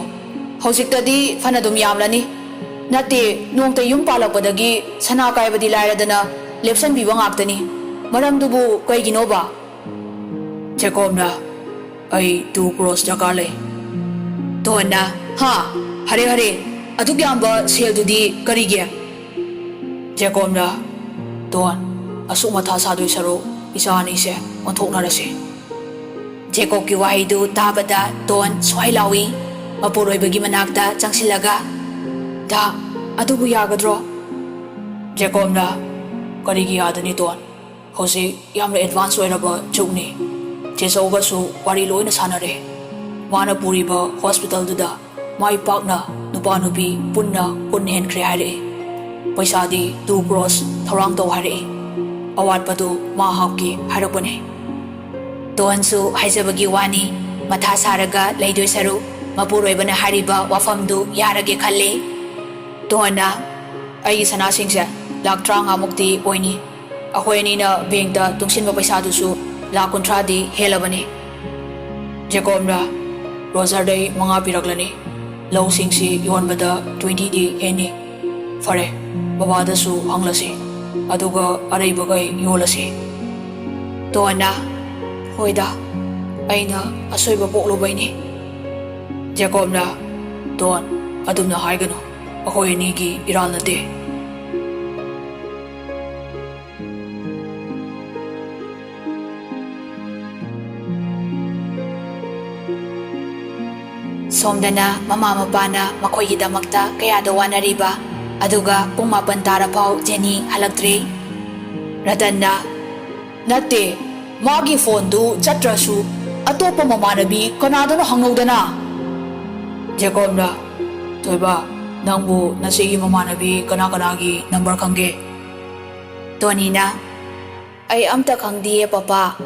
ꯍꯧꯖꯤꯛꯇꯗꯤ ꯐꯅꯗꯨꯝ ꯌꯥꯝꯂꯅꯤ꯫ ꯅꯠꯇꯦ, ꯅꯣꯡꯇ ꯌꯨꯝ ꯄꯥꯜꯂꯛꯄꯗꯒꯤ ꯁꯅꯥ ꯀꯥꯏꯕꯗꯤ ꯂꯥꯏꯔꯗꯅ ꯂꯦꯞꯁꯟꯕꯤꯕ ꯉꯥꯛꯇꯅꯤ꯫ ꯃꯔꯝꯗꯨꯕꯨ ꯀꯩꯒꯤꯅꯣꯕ?" ꯖꯦꯀꯣꯕꯅ, "ꯑꯩ ꯇꯨ ꯀ꯭ꯔꯣꯁ ꯗꯔꯀꯥꯔ ꯂꯩ꯫" ꯇꯣꯟꯅ, "ꯍꯥ? ꯍꯔꯦ ꯍꯔꯦ, ꯑꯗꯨꯛ ꯌꯥꯝꯕ ꯁꯦꯜꯗꯨꯗꯤ ꯀꯔꯤꯒꯤ?" ꯖꯦꯀꯣꯕꯅ, "ꯇꯣꯟ, ꯑꯁꯨꯛ ꯃꯊꯥ ꯁꯥꯗꯣꯏ ꯁꯔꯨꯛ ꯏꯆꯥ ꯑꯅꯤꯁꯦ ꯑꯣꯟꯊꯣꯛꯅꯔꯁꯤ꯫" ꯖꯦꯀꯣꯕꯀꯤ ꯋꯥꯍꯩꯗꯨ ꯇꯥꯕꯗ ꯇꯣꯟ ꯁ꯭ꯋꯥꯏ ꯂꯥꯎꯏ꯫ ꯃꯄꯨꯔꯣꯏꯕꯒꯤ ꯃꯅꯥꯛꯇ ꯆꯪꯁꯤꯜꯂꯒ, "ꯗꯥ, ꯑꯗꯨꯕꯨ ꯌꯥꯒꯗ꯭ꯔꯣ?" ꯖꯦꯀꯣꯕꯅ, "ꯀꯔꯤꯒꯤ ꯌꯥꯗꯅꯤ, ꯇꯣꯟ? ꯍꯧꯖꯤꯛ ꯌꯥꯝꯅ ꯑꯦꯗꯚꯥꯟꯁ ꯑꯣꯏꯔꯕ ꯖꯨꯒꯅꯤ꯫ ꯆꯦꯆꯧꯒꯁꯨ ꯋꯥꯔꯤ ꯂꯣꯏꯅ ꯁꯥꯟꯅꯔꯦ꯫ ꯃꯥꯅ ꯄꯨꯔꯤꯕ ꯍꯣꯁꯄꯤꯇꯥꯜꯗꯨꯗ ꯃꯥꯏ ꯄꯥꯛꯅ ꯅꯨꯄꯥ ꯅꯨꯄꯤ ꯄꯨꯟꯅ ꯀꯨꯟ ꯍꯦꯟꯈ꯭ꯔꯦ ꯍꯥꯏꯔꯛꯏ꯫ ꯄꯩꯁꯥꯗꯤ ꯇꯨ ꯀ꯭ꯔꯣꯁ ꯊꯧꯔꯥꯡ ꯇꯧ ꯍꯥꯏꯔꯛꯏ꯫ ꯑꯋꯥꯠꯄꯗꯨ ꯃꯥ ꯍꯥꯞꯀꯦ ꯍꯥꯏꯔꯛꯄꯅꯦ꯫" ꯇꯣꯟꯁꯨ ꯍꯥꯏꯖꯕꯒꯤ ꯋꯥꯅꯤ, ꯃꯊꯥ ꯁꯥꯔꯒ ꯂꯩꯗꯣꯏ ꯁꯔꯨꯛ ꯃꯄꯨꯔꯣꯏꯕꯅ ꯍꯥꯏꯔꯤꯕ ꯋꯥꯐꯝꯗꯨ ꯌꯥꯔꯒꯦ ꯈꯜꯂꯤ꯫ ꯇꯣꯟꯅ, "ꯑꯩꯒꯤ ꯁꯅꯥꯁꯤꯡꯁꯦ ꯂꯥꯛ ꯇꯔꯥꯃꯉꯥꯃꯨꯛꯇꯤ ꯑꯣꯏꯅꯤ꯫ ꯑꯩꯈꯣꯏ ꯑꯅꯤꯅ ꯕꯦꯡꯇ ꯇꯨꯡꯁꯤꯟꯕ ꯄꯩꯁꯥꯗꯨꯁꯨ ꯂꯥꯛ ꯀꯨꯟꯊ꯭ꯔꯥꯗꯤ ꯍꯦꯜꯂꯕꯅꯤ꯫" ꯖꯦꯀꯣꯕꯅ, "ꯔꯣꯖꯔꯗꯩ ꯃꯉꯥ ꯄꯤꯔꯛꯂꯅꯤ꯫ ꯂꯧꯁꯤꯡꯁꯤ ꯌꯣꯟꯕꯗ ꯇ꯭ꯋꯦꯟꯇꯤꯗꯤ ꯍꯦꯟꯅꯤ꯫ ꯐꯔꯦ, ꯕꯕꯥꯗꯁꯨ ꯍꯪꯂꯁꯤ, ꯑꯗꯨꯒ ꯑꯔꯩꯕꯈꯩ ꯌꯣꯜꯂꯁꯤ꯫" ꯇꯣꯟꯅ, "ꯍꯣꯏꯗ, ꯑꯩꯅ ꯑꯁꯣꯏꯕ ꯄꯣꯛꯂꯨꯕꯩꯅꯤ꯫ ꯖꯦꯀꯣꯕꯅ, "ꯇꯣꯟ, ꯑꯗꯨꯝꯅ ꯍꯥꯏꯒꯅꯨ꯫ ꯑꯩꯈꯣꯏ ꯑꯅꯤꯒꯤ ꯏꯔꯥꯜ ꯅꯠꯇꯦ꯫" ꯁꯣꯝꯗꯅ ꯃꯃꯥ ꯃꯄꯥꯅ ꯃꯈꯣꯏꯒꯤꯗꯃꯛꯇ ꯀꯌꯥꯗ ꯋꯥꯅꯔꯤꯕ, ꯑꯗꯨꯒ ꯄꯨꯡ ꯃꯥꯄꯟ ꯇꯥꯔꯐꯥꯎ ꯖꯦꯅꯤ ꯍꯜꯂꯛꯇ꯭ꯔꯤ꯫ ꯔꯇꯟꯅ, "ꯅꯠꯇꯦ, ꯃꯥꯒꯤ ꯐꯣꯟꯗꯨ ꯆꯠꯇ꯭ꯔꯁꯨ ꯑꯇꯣꯞꯄ ꯃꯃꯥꯟꯅꯕꯤ ꯀꯅꯥꯗꯅꯣ ꯍꯪꯍꯧꯗꯅ?" ꯖꯦꯀꯣꯕꯅ, "ꯊꯣꯏꯕ, ꯅꯪꯕꯨ ꯅꯆꯦꯒꯤ ꯃꯃꯥꯟꯅꯕꯤ ꯀꯅꯥ ꯀꯅꯥꯒꯤ ꯅꯝꯕꯔ ꯈꯪꯒꯦ?" ꯇꯣꯅꯤꯅ, "ꯑꯩ ꯑꯝꯇ ꯈꯪꯗꯤꯌꯦ, ꯄꯄꯥ꯫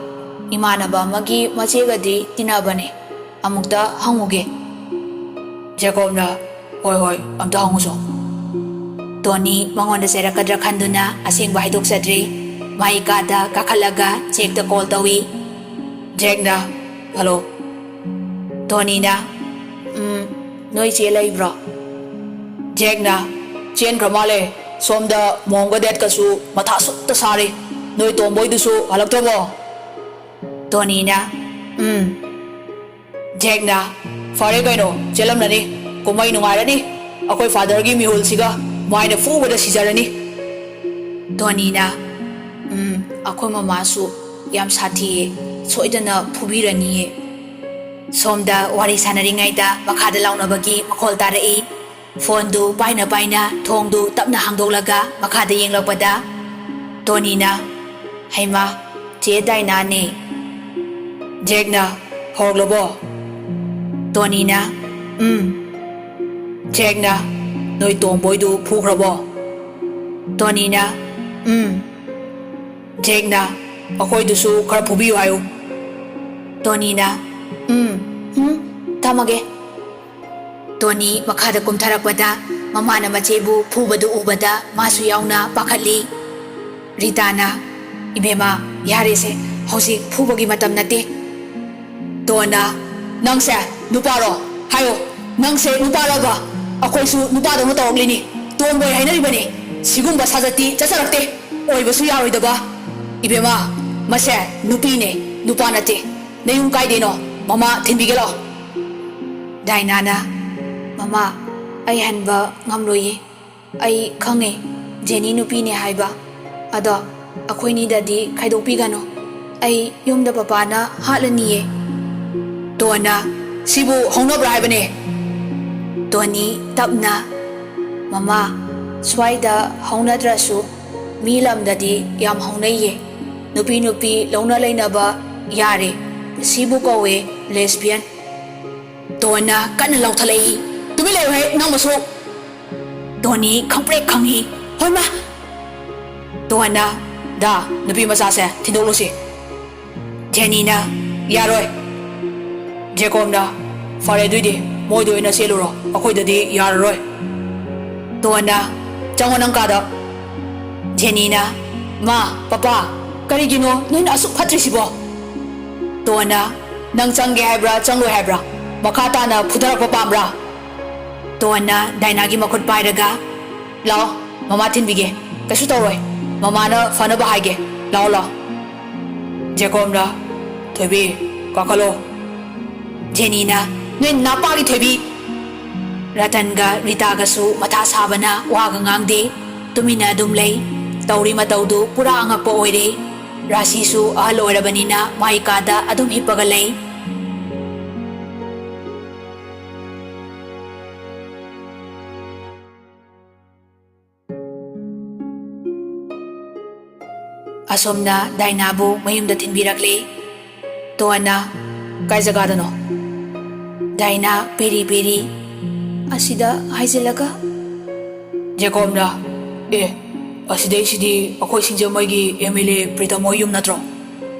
ꯏꯃꯥꯟꯅꯕ ꯑꯃꯒꯤ ꯃꯆꯦꯒꯗꯤ ꯇꯤꯟꯅꯕꯅꯦ꯫ ꯑꯃꯨꯛꯇ ꯍꯪꯉꯨꯒꯦ꯫" ꯖꯦꯀꯣꯕꯅ, "ꯍꯣꯏ, ꯍꯣꯏ, ꯑꯝꯇ ꯍꯪꯉꯨꯁꯣ꯫" ꯇꯣꯅꯤ ꯃꯉꯣꯟꯗ ꯆꯩꯔꯛꯀꯗ꯭ꯔꯥ ꯈꯟꯗꯨꯅ ꯑꯁꯦꯡꯕ ꯍꯥꯏꯗꯣꯛꯆꯗ꯭ꯔꯤ꯫ ꯃꯥꯏ ꯀꯥꯗ ꯀꯥꯈꯠꯂꯒ ꯖꯦꯛꯇ ꯀꯣꯜ ꯇꯧꯏ꯫ ꯖꯦꯛꯅ, "ꯍꯜꯂꯣ꯫" ꯇꯣꯅꯤꯅ, "ꯎꯝ, ꯅꯣꯏ ꯆꯦ ꯂꯩꯕ꯭ꯔꯣ?" ꯖꯦꯛꯅ, "ꯆꯦꯟꯈ꯭ꯔ ꯃꯥꯜꯂꯦ꯫ ꯁꯣꯝꯗ ꯃꯣꯝꯒ ꯗꯦꯠꯀꯁꯨ ꯃꯊꯥ ꯁꯨꯠꯇ ꯁꯥꯔꯤ꯫ ꯅꯣꯏ ꯇꯣꯝꯕꯣꯏꯗꯨꯁꯨ ꯍꯜꯂꯛꯇ꯭ꯔꯕꯣ?" ꯇꯣꯅꯤꯅ, "ꯎꯝ꯫" ꯖꯦꯛꯅ, "ꯐꯔꯦ ꯀꯩꯅꯣ, ꯆꯦꯜꯂꯝꯂꯅꯤ꯫ ꯀꯨꯝꯍꯩ ꯅꯨꯡꯉꯥꯏꯔꯅꯤ꯫ ꯑꯩꯈꯣꯏ ꯐꯥꯗꯔꯒꯤ ꯃꯤꯍꯨꯜꯁꯤꯒ ꯃꯥꯏꯅ ꯐꯨꯕꯗ ꯁꯤꯖꯔꯅꯤ꯫" ꯇꯣꯅꯤꯅ, "ꯎꯝ, ꯑꯩꯈꯣꯏ ꯃꯃꯥꯁꯨ ꯌꯥꯝ ꯁꯥꯊꯤꯌꯦ꯫ ꯁꯣꯏꯗꯅ ꯐꯨꯕꯤꯔꯅꯤꯌꯦ꯫" ꯁꯣꯝꯗ ꯋꯥꯔꯤ ꯁꯥꯟꯅꯔꯤꯉꯩꯗ ꯃꯈꯥꯗ ꯂꯥꯎꯅꯕꯒꯤ ꯃꯈꯣꯜ ꯇꯥꯔꯛꯏ꯫ ꯐꯣꯟꯗꯨ ꯄꯥꯏꯅ ꯄꯥꯏꯅ ꯊꯣꯡꯗꯨ ꯇꯞꯅ ꯍꯥꯡꯗꯣꯛꯂꯒ ꯃꯈꯥꯗ ꯌꯦꯡꯂꯛꯄꯗ ꯇꯣꯅꯤꯅ, "ꯍꯩꯃꯥ, ꯆꯦ ꯗꯥꯏꯅꯥꯅꯦ꯫" ꯖꯦꯛꯅ, "ꯍꯧꯔꯛꯂꯕꯣ?" ꯇꯣꯅꯤꯅ, "ꯎꯝ꯫" ꯖꯦꯛꯅ, "ꯅꯣꯏ ꯇꯣꯝꯕꯣꯏꯗꯨ ꯐꯨꯈ꯭ꯔꯕꯣ?" ꯇꯣꯅꯤꯅ, "ꯎꯝ꯫" ꯖꯦꯛꯅ, "ꯑꯩꯈꯣꯏꯗꯨꯁꯨ ꯈꯔ ꯐꯨꯕꯤꯌꯨ ꯍꯥꯏꯌꯨ꯫" ꯇꯣꯅꯤꯅ, "ꯎꯝ, ꯎꯝ, ꯊꯝꯃꯒꯦ꯫" ꯇꯣꯅꯤ ꯃꯈꯥꯗ ꯀꯨꯝꯊꯔꯛꯄꯗ ꯃꯃꯥꯅ ꯃꯆꯦꯕꯨ ꯐꯨꯕꯗꯨ ꯎꯕꯗ ꯃꯥꯁꯨ ꯌꯥꯎꯅ ꯄꯥꯈꯠꯂꯤ꯫ ꯔꯤꯇꯥꯅ, "ꯏꯕꯦꯝꯃ, ꯌꯥꯔꯦꯁꯦ, ꯍꯧꯖꯤꯛ ꯐꯨꯕꯒꯤ ꯃꯇꯝ ꯅꯠꯇꯦ꯫" ꯇꯣꯟꯅ, "ꯅꯪꯁꯦ ꯅꯨꯄꯥꯔꯣ? ꯍꯥꯏꯌꯣ, ꯅꯪꯁꯦ ꯅꯨꯄꯥꯔꯕ? ꯑꯩꯈꯣꯏꯁꯨ ꯅꯨꯄꯥꯗꯧꯅ ꯇꯧꯔꯛꯂꯤꯅꯤ꯫ ꯇꯣꯟꯕꯣꯏ ꯍꯥꯏꯅꯔꯤꯕꯅꯤ꯫ ꯁꯤꯒꯨꯝꯕ ꯁꯥꯖꯠꯇꯤ ꯆꯠꯆꯔꯛꯇꯦ꯫ ꯑꯣꯏꯕꯁꯨ ꯌꯥꯔꯣꯏꯗꯕ꯫ ꯏꯕꯦꯝꯃ, ꯃꯁꯦ ꯅꯨꯄꯤꯅꯦ, ꯅꯨꯄꯥ ꯅꯠꯇꯦ꯫ ꯅꯌꯨꯝ ꯀꯥꯏꯗꯩꯅꯣ? ꯃꯃꯥ ꯊꯤꯟꯕꯤꯒꯦ ꯂꯥꯛꯑꯣ꯫ ꯗꯥꯏꯅꯥꯅ, "ꯃꯃꯥ, ꯑꯩ ꯍꯟꯕ ꯉꯝꯂꯣꯏꯌꯦ꯫ ꯑꯩ ꯈꯪꯉꯦ, ꯖꯦꯅꯤ ꯅꯨꯄꯤꯅꯦ ꯍꯥꯏꯕ꯫ ꯑꯗꯣ ꯑꯩꯈꯣꯏꯅꯤꯗꯗꯤ ꯈꯥꯏꯗꯣꯛꯄꯤꯒꯅꯨ꯫ ꯑꯩ ꯌꯨꯝꯗ ꯄꯄꯥꯅ ꯍꯥꯠꯂꯅꯤꯌꯦ꯫" ꯇꯣꯟꯅ, "ꯁꯤꯕꯨ ꯍꯧꯅꯕ꯭ꯔꯥ ꯍꯥꯏꯕꯅꯦ?" ꯇꯣꯅꯤ ꯇꯞꯅ, "ꯃꯃꯥ, ꯁ꯭ꯋꯥꯏꯗ ꯍꯧꯅꯗ꯭ꯔꯁꯨ ꯃꯤ ꯂꯝꯗꯗꯤ ꯌꯥꯝ ꯍꯧꯅꯩꯌꯦ꯫ ꯅꯨꯄꯤ ꯅꯨꯄꯤ ꯂꯧꯅ ꯂꯩꯅꯕ ꯌꯥꯔꯦ꯫ ꯁꯤꯕꯨ ꯀꯧꯋꯦ ꯂꯦꯁꯕꯤꯌꯟ꯫" ꯇꯣꯟꯅ ꯀꯟꯅ ꯂꯥꯎꯊꯠꯂꯛꯏ, "ꯇꯨꯃꯤꯟ ꯂꯩꯌꯨꯍꯦ ꯅꯪ ꯃꯁꯨ!" ꯇꯣꯅꯤ ꯈꯪꯄ꯭ꯔꯦꯛ ꯈꯪꯉꯤ꯫ "ꯍꯣꯏ ꯃꯥ!" ꯇꯣꯟꯅ, "ꯗꯥ, ꯅꯨꯄꯤ ꯃꯆꯥꯁꯦ ꯊꯤꯟꯗꯣꯛꯂꯨꯁꯤ꯫" ꯖꯦꯅꯤꯅ, "ꯌꯥꯔꯣꯏ꯫" ꯖꯦꯀꯣꯕꯅ, "ꯐꯔꯦ ꯑꯗꯨꯏꯗꯤ ꯃꯣꯏꯗ ꯑꯣꯏꯅ ꯆꯦꯜꯂꯨꯔꯣ, ꯑꯩꯈꯣꯏꯗꯗꯤ ꯌꯥꯔꯔꯣꯏ꯫" ꯇꯣꯟꯅ, "ꯆꯪꯉꯣ ꯅꯪ ꯀꯥꯗ꯫" ꯖꯦꯅꯤꯅ, "ꯃꯥ, ꯄꯄꯥ, ꯀꯔꯤꯒꯤꯅꯣ ꯅꯣꯏꯅ ꯑꯁꯨꯛ ꯐꯠꯇ꯭ꯔꯤꯁꯤꯕꯣ?" ꯇꯣꯟꯅ, "ꯅꯪ ꯆꯪꯒꯦ ꯍꯥꯏꯕ꯭ꯔꯥ ꯆꯪꯂꯣꯏ ꯍꯥꯏꯕ꯭ꯔꯥ? ꯃꯈꯥ ꯇꯥꯅ ꯐꯨꯊꯔꯛꯄ ꯄꯥꯝꯕ꯭ꯔꯥ?" ꯇꯣꯟꯅ ꯗꯥꯏꯅꯥꯒꯤ ꯃꯈꯨꯠ ꯄꯥꯏꯔꯒ, "ꯂꯥꯛꯑꯣ, ꯃꯃꯥ ꯊꯤꯟꯕꯤꯒꯦ꯫ ꯀꯩꯁꯨ ꯇꯧꯔꯣꯏ꯫ ꯃꯃꯥꯅ ꯐꯅꯕ ꯍꯥꯏꯒꯦ꯫ ꯂꯥꯛꯑꯣ, ꯂꯥꯛꯑꯣ꯫" ꯖꯦꯀꯣꯕꯅ, "ꯊꯣꯏꯕꯤ, ꯀꯥꯈꯠꯂꯣ꯫" ꯖꯦꯅꯤꯅ, "ꯅꯣꯏ ꯅꯥꯄꯥꯒꯤ ꯊꯣꯏꯕꯤ!" ꯔꯇꯟꯒ ꯔꯤꯇꯥꯒꯁꯨ ꯃꯊꯥ ꯁꯥꯕꯅ ꯋꯥꯒ ꯉꯥꯡꯗꯦ꯫ ꯇꯨꯃꯤꯟꯅ ꯑꯗꯨꯝ ꯂꯩ꯫ ꯇꯧꯔꯤ ꯃꯇꯧꯗꯨ ꯄꯨꯔꯥ ꯑꯉꯛꯄ ꯑꯣꯏꯔꯦ꯫ ꯔꯥꯁꯤꯁꯨ ꯑꯍꯜ ꯑꯣꯏꯔꯕꯅꯤꯅ ꯃꯥꯏ ꯀꯥꯗ ꯑꯗꯨꯝ ꯍꯤꯞꯄꯒ ꯂꯩ꯫ ꯑꯁꯣꯝꯅ ꯗꯥꯏꯅꯥꯕꯨ ꯃꯌꯨꯝꯗ ꯊꯤꯟꯕꯤꯔꯛꯂꯦ꯫ ꯇꯣꯟꯅ, "ꯀꯥꯏ ꯖꯒꯥꯗꯅꯣ?" ꯗꯥꯏꯅꯥ ꯄꯦꯔꯤ ꯄꯦꯔꯤ, "ꯑꯁꯤꯗ ꯍꯥꯏꯖꯤꯜꯂꯒ?" ꯖꯦꯀꯣꯕꯅ, "ꯑꯦ, ꯑꯁꯤꯗꯩꯁꯤꯗꯤ ꯑꯩꯈꯣꯏ ꯁꯤꯡꯖꯃꯩꯒꯤ ꯑꯦꯝ ꯑꯦꯜ ꯑꯦ ꯄ꯭ꯔꯤꯇꯝ ꯍꯣꯏ ꯌꯨꯝ ꯅꯠꯇ꯭ꯔꯣ?"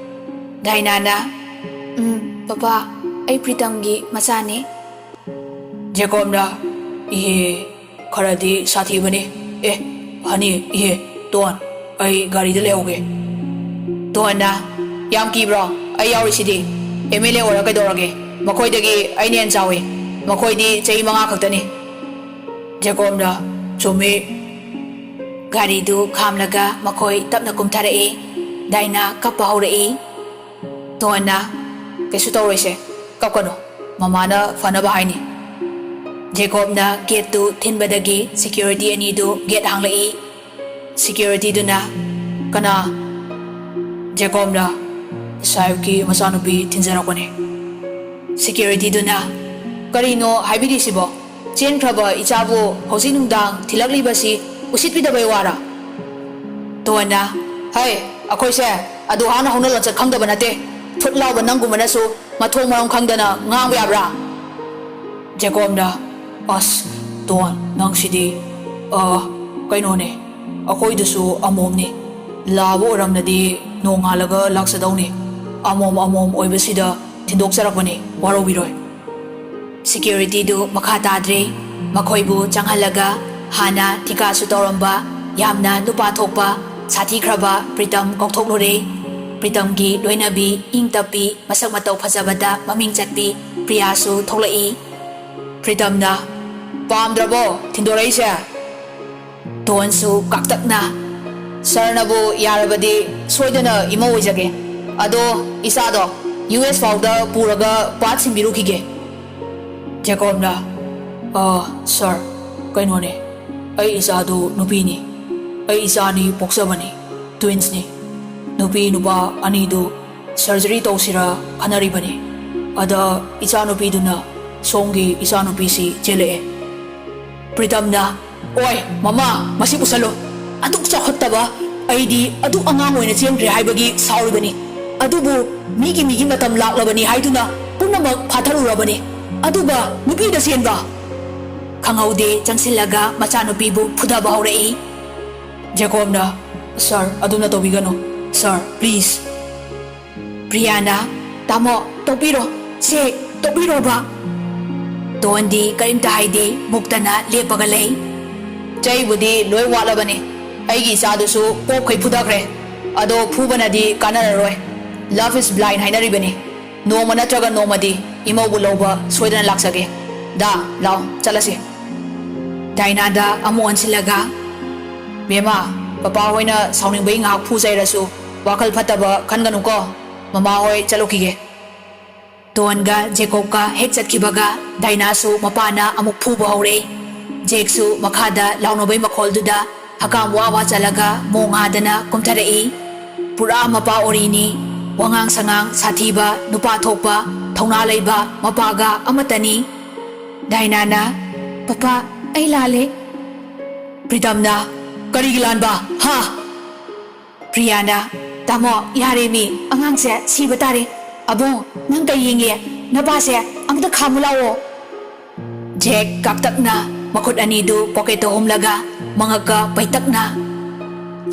ꯗꯥꯏꯅꯥꯅ, "ꯎꯝ, ꯄꯄꯥ, ꯑꯩ ꯄ꯭ꯔꯤꯇꯝꯒꯤ ꯃꯆꯥꯅꯦ꯫" ꯖꯦꯀꯣꯕꯅ, "ꯏꯍꯦ, ꯈꯔꯗꯤ ꯁꯥꯊꯤꯕꯅꯤ꯫ ꯑꯦ, ꯍꯅꯤ, ꯏꯍꯦ, ꯇꯣꯟ, ꯑꯩ ꯒꯥꯔꯤꯗ ꯂꯩꯍꯧꯒꯦ꯫" ꯇꯣꯟꯅ, "ꯌꯥꯝ ꯀꯤꯕ꯭ꯔꯣ? ꯑꯩ ꯌꯥꯎꯔꯤꯁꯤꯗꯤ꯫ ꯑꯦꯝ ꯑꯦꯜ ꯑꯦ ꯑꯣꯏꯔ ꯀꯩꯗꯧꯔꯒꯦ? ꯃꯈꯣꯏꯗꯒꯤ ꯑꯩꯅ ꯍꯦꯟꯅ ꯆꯥꯎꯏ꯫ ꯃꯈꯣꯏꯗꯤ ꯆꯍꯤ ꯃꯉꯥ ꯈꯛꯇꯅꯤ꯫" ꯖꯦꯀꯣꯕꯅ, "ꯆꯨꯝꯃꯤ꯫" ꯒꯥꯔꯤꯗꯨ ꯈꯥꯝꯂꯒ ꯃꯈꯣꯏ ꯇꯞꯅ ꯀꯨꯝꯊꯔꯛꯏ꯫ ꯗꯥꯏꯅꯥ ꯀꯞꯄ ꯍꯧꯔꯛꯏ꯫ ꯇꯣꯟꯅ, "ꯀꯩꯁꯨ ꯇꯧꯔꯣꯏꯁꯦ, ꯀꯞꯀꯅꯨ, ꯃꯃꯥꯅ ꯐꯅꯕ ꯍꯥꯏꯅꯤ꯫" ꯖꯦꯀꯣꯕꯅ ꯒꯦꯠꯇꯨ ꯊꯤꯟꯕꯗꯒꯤ ꯁꯦꯀ꯭ꯌꯨꯔꯤꯇꯤ ꯑꯅꯤꯗꯨ ꯒꯦꯠ ꯍꯥꯡꯂꯛꯏ꯫ ꯁꯦꯀ꯭ꯌꯨꯔꯤꯇꯤꯗꯨꯅ, "ꯀꯅꯥ?" ꯖꯦꯀꯣꯕꯅ, "ꯁꯥꯍꯦꯕꯀꯤ ꯃꯆꯥꯅꯨꯄꯤ ꯊꯤꯟꯖꯔꯛꯄꯅꯤ꯫" ꯁꯦꯀ꯭ꯌꯨꯔꯤꯇꯤꯗꯨꯅ, "ꯀꯔꯤꯅꯣ ꯍꯥꯏꯕꯤꯔꯤꯁꯤꯕꯣ? ꯆꯦꯟꯈ꯭ꯔꯕ ꯏꯆꯥꯕꯨ ꯍꯧꯖꯤꯛ ꯅꯨꯡꯗꯥꯡ ꯊꯤꯜꯂꯛꯂꯤꯕꯁꯤ ꯎꯁꯤꯠꯄꯤꯗꯕꯩ ꯋꯥꯔꯥ?" ꯇꯣꯟꯅ, "ꯍꯩ, ꯑꯩꯈꯣꯏꯁꯦ ꯑꯗꯨ ꯍꯥꯟꯅ ꯍꯧꯅ ꯂꯣꯟꯆꯠ ꯈꯪꯗꯕ ꯅꯠꯇꯦ꯫ ꯊꯨꯠ ꯂꯥꯎꯕ ꯅꯪꯒꯨꯝꯕꯅꯁꯨ ꯃꯊꯣꯡ ꯃꯔꯝ ꯈꯪꯗꯅ ꯉꯥꯡꯕ ꯌꯥꯕ꯭ꯔꯥ?" ꯖꯦꯀꯣꯕꯅ, "ꯑꯁ, ꯇꯣꯟ, ꯅꯪꯁꯤꯗꯤ, ꯑ, ꯀꯩꯅꯣꯅꯦ, ꯑꯩꯈꯣꯏꯗꯨꯁꯨ ꯑꯃꯣꯝꯅꯤ꯫ ꯂꯥꯕ ꯑꯣꯏꯔꯝꯂꯗꯤ ꯅꯣꯡꯉꯥꯜꯂꯒ ꯂꯥꯛꯆꯗꯧꯅꯤ꯫ ꯑꯃꯣꯝ ꯑꯃꯣꯝ ꯑꯣꯏꯕꯁꯤꯗ ꯊꯤꯟꯗꯣꯛꯆꯔꯛꯄꯅꯤ, ꯋꯥꯔꯧꯕꯤꯔꯣꯏ꯫" ꯁꯦꯀ꯭ꯌꯨꯔꯤꯇꯤꯗꯨ ꯃꯈꯥ ꯇꯥꯗ꯭ꯔꯦ꯫ ꯃꯈꯣꯏꯕꯨ ꯆꯪꯍꯜꯂꯒ ꯍꯥꯟꯅ ꯊꯤꯀꯥꯁꯨ ꯇꯧꯔꯝꯕ, ꯌꯥꯝꯅ ꯅꯨꯄꯥ ꯊꯣꯛꯄ, ꯁꯥꯊꯤꯈ꯭ꯔꯕ ꯄ꯭ꯔꯤꯇꯝ ꯀꯧꯊꯣꯛꯂꯨꯔꯦ꯫ ꯄ꯭ꯔꯤꯇꯝꯒꯤ ꯂꯣꯏꯅꯕꯤ, ꯏꯪ ꯇꯞꯄꯤ, ꯃꯁꯛ ꯃꯇꯧ ꯐꯖꯕꯗ ꯃꯃꯤꯡ ꯆꯠꯄꯤ ꯄ꯭ꯔꯤꯌꯥꯁꯨ ꯊꯣꯛꯂꯛꯏ꯫ ꯄ꯭ꯔꯤꯇꯝꯅ, "ꯄꯥꯝꯗ꯭ꯔꯕꯣ ꯊꯤꯟꯗꯣꯔꯛꯏꯁꯦ?" ꯇꯣꯟꯁꯨ ꯀꯥꯛꯇꯛꯅ, "ꯁꯥꯔꯅꯕꯨ ꯌꯥꯔꯕꯗꯤ ꯁꯣꯏꯗꯅ ꯏꯃꯧ ꯑꯣꯏꯖꯒꯦ꯫ ꯑꯗꯣ ꯏꯆꯥꯗꯣ ꯌꯨ ꯑꯦꯁ ꯐꯥꯎꯗ ꯄꯨꯔꯒ ꯄꯥꯠ ꯁꯤꯟꯕꯤꯔꯨꯈꯤꯒꯦ꯫" ꯖꯦꯀꯣꯕꯅ, "ꯑ, ꯁꯥꯔ, ꯀꯩꯅꯣꯅꯦ, ꯑꯩ ꯏꯆꯥꯗꯨ ꯅꯨꯄꯤꯅꯤ꯫ ꯑꯩ ꯏꯆꯥ ꯑꯅꯤ ꯄꯣꯛꯆꯕꯅꯤ, ꯇ꯭ꯋꯤꯟꯁꯅꯤ꯫ ꯅꯨꯄꯤ ꯅꯨꯄꯥ ꯑꯅꯤꯗꯨ ꯁꯔꯖꯔꯤ ꯇꯧꯁꯤꯔ ꯈꯟꯅꯔꯤꯕꯅꯤ꯫ ꯑꯗ ꯏꯆꯥꯅꯨꯄꯤꯗꯨꯅ ꯁꯣꯝꯒꯤ ꯏꯆꯥꯅꯨꯄꯤꯁꯤ ꯆꯦꯜꯂꯛꯑꯦ꯫" ꯄ꯭ꯔꯤꯇꯝꯅ, "ꯑꯣꯏ, ꯃꯃꯥ, ꯃꯁꯤ ꯄꯨꯁꯜꯂꯨ꯫ ꯑꯗꯨꯛ ꯆꯥꯎꯈꯠꯇꯕ ꯑꯩꯗꯤ ꯑꯗꯨꯛ ꯑꯉꯥꯡ ꯑꯣꯏꯅ ꯆꯦꯟꯈ꯭ꯔꯦ ꯍꯥꯏꯕꯒꯤ ꯁꯥꯎꯔꯤꯕꯅꯤ꯫ ꯑꯗꯨꯕꯨ ꯃꯤꯒꯤ ꯃꯤꯒꯤ ꯃꯇꯝ ꯂꯥꯛꯂꯕꯅꯤ ꯍꯥꯏꯗꯨꯅ ꯄꯨꯝꯅꯃꯛ ꯐꯥꯊꯔꯨꯔꯕꯅꯤ꯫ ꯑꯗꯨꯒ ꯅꯨꯄꯤꯗ ꯆꯦꯟꯕ!" ꯈꯪꯍꯧꯗꯦ ꯆꯪꯁꯤꯜꯂꯒ ꯃꯆꯥꯅꯨꯄꯤꯕꯨ ꯐꯨꯗꯕ ꯍꯧꯔꯛꯏ꯫ ꯖꯦꯀꯣꯕꯅ, "ꯁꯥꯔ, ꯑꯗꯨꯝꯅ ꯇꯧꯕꯤꯒꯅꯨ꯫ ꯁꯥꯔ, ꯄ꯭ꯂꯤꯖ꯫" ꯄ꯭ꯔꯤꯌꯥꯅ, "ꯇꯥꯃꯣ, ꯇꯣꯛꯄꯤꯔꯣ꯫ ꯁꯦ, ꯇꯣꯛꯄꯤꯔꯣꯕ꯫" ꯇꯣꯟꯗꯤ ꯀꯔꯤꯝꯇ ꯍꯥꯏꯗꯦ, ꯃꯨꯛꯇꯅ ꯂꯦꯞꯄꯒ ꯂꯩ꯫ "ꯆꯩꯕꯨꯗꯤ ꯂꯣꯏ ꯋꯥꯠꯂꯕꯅꯤ꯫ ꯑꯩꯒꯤ ꯏꯆꯥꯗꯨꯁꯨ ꯄꯣꯞꯈꯩ ꯐꯨꯊꯈ꯭ꯔꯦ꯫ ꯑꯗꯣ ꯐꯨꯕꯅꯗꯤ ꯀꯥꯟꯅꯔꯔꯣꯏ꯫ Love is blind ꯍꯥꯏꯅꯔꯤꯕꯅꯤ꯫ ꯅꯣꯡꯃ ꯅꯠꯇ꯭ꯔꯒ ꯅꯣꯡꯃꯗꯤ ꯏꯃꯧꯕꯨ ꯂꯧꯕ ꯁꯣꯏꯗꯅ ꯂꯥꯛꯆꯒꯦ꯫ ꯗꯥ, ꯂꯥꯎ, ꯆꯠꯂꯁꯤ꯫" ꯗꯥꯏꯅꯥꯗ ꯑꯃꯨꯛ ꯑꯣꯟꯁꯤꯜꯂꯒ, "ꯕꯦꯝꯃ, ꯄꯄꯥ ꯍꯣꯏꯅ ꯁꯥꯎꯅꯤꯡꯕꯩ ꯉꯥꯏꯍꯥꯛ ꯐꯨ ꯆꯩꯔꯁꯨ ꯋꯥꯈꯜ ꯐꯠꯇꯕ ꯈꯟꯒꯅꯨꯀꯣ꯫ ꯃꯃꯥ ꯍꯣꯏ ꯆꯠꯂꯨꯈꯤꯒꯦ꯫" ꯇꯣꯟꯒ ꯖꯦꯀꯣꯕꯀ ꯍꯦꯛ ꯆꯠꯈꯤꯕꯒ ꯗꯥꯏꯅꯥꯁꯨ ꯃꯄꯥꯅ ꯑꯃꯨꯛ ꯐꯨꯕ ꯍꯧꯔꯛꯏ꯫ ꯖꯦꯛꯁꯨ ꯃꯈꯥꯗ ꯂꯥꯎꯅꯕꯩ ꯃꯈꯣꯜꯗꯨꯗ ꯍꯀꯥꯝ ꯋꯥ ꯋꯥ ꯆꯜꯂꯒ ꯃꯣꯡ ꯍꯥꯗꯅ ꯀꯨꯝꯊꯔꯛꯏ꯫ ꯄꯨꯔꯥ ꯃꯄꯥ ꯑꯣꯔꯤꯅꯤ꯫ ꯋꯥꯉꯥꯡ ꯁꯉꯥꯡ ꯁꯥꯊꯤꯕ, ꯅꯨꯄꯥ ꯊꯣꯛꯄ, ꯊꯧꯅꯥ ꯂꯩꯕ ꯃꯄꯥꯒ ꯑꯃꯠꯇꯅꯤ꯫ ꯗꯥꯏꯅꯥꯅ, "ꯄꯄꯥ, ꯑꯩ ꯂꯥꯜꯂꯦ꯫" ꯄ꯭ꯔꯤꯇꯝꯅ, "ꯀꯔꯤꯒꯤ ꯂꯥꯟꯕ? ꯍꯥ?" ꯄ꯭ꯔꯤꯌꯥꯅ, "ꯇꯥꯃꯣ, ꯌꯥꯔꯦ ꯃꯤ, ꯑꯉꯥꯡꯁꯦ ꯁꯤꯕ ꯇꯥꯔꯦ꯫ ꯑꯕꯣ, ꯅꯪ ꯀꯩ ꯌꯦꯡꯉꯤ? ꯅꯄꯥꯁꯦ ꯑꯝꯇ ꯈꯥꯝꯃꯨ ꯂꯥꯛꯑꯣ꯫" ꯖꯦꯛ ꯀꯥꯛꯇꯛꯅ ꯃꯈꯨꯠ ꯑꯅꯤꯗꯨ ꯄꯣꯀꯦꯠꯇ ꯍꯨꯝꯂꯒ ꯃꯉꯛꯀ ꯄꯩꯇꯛꯅ,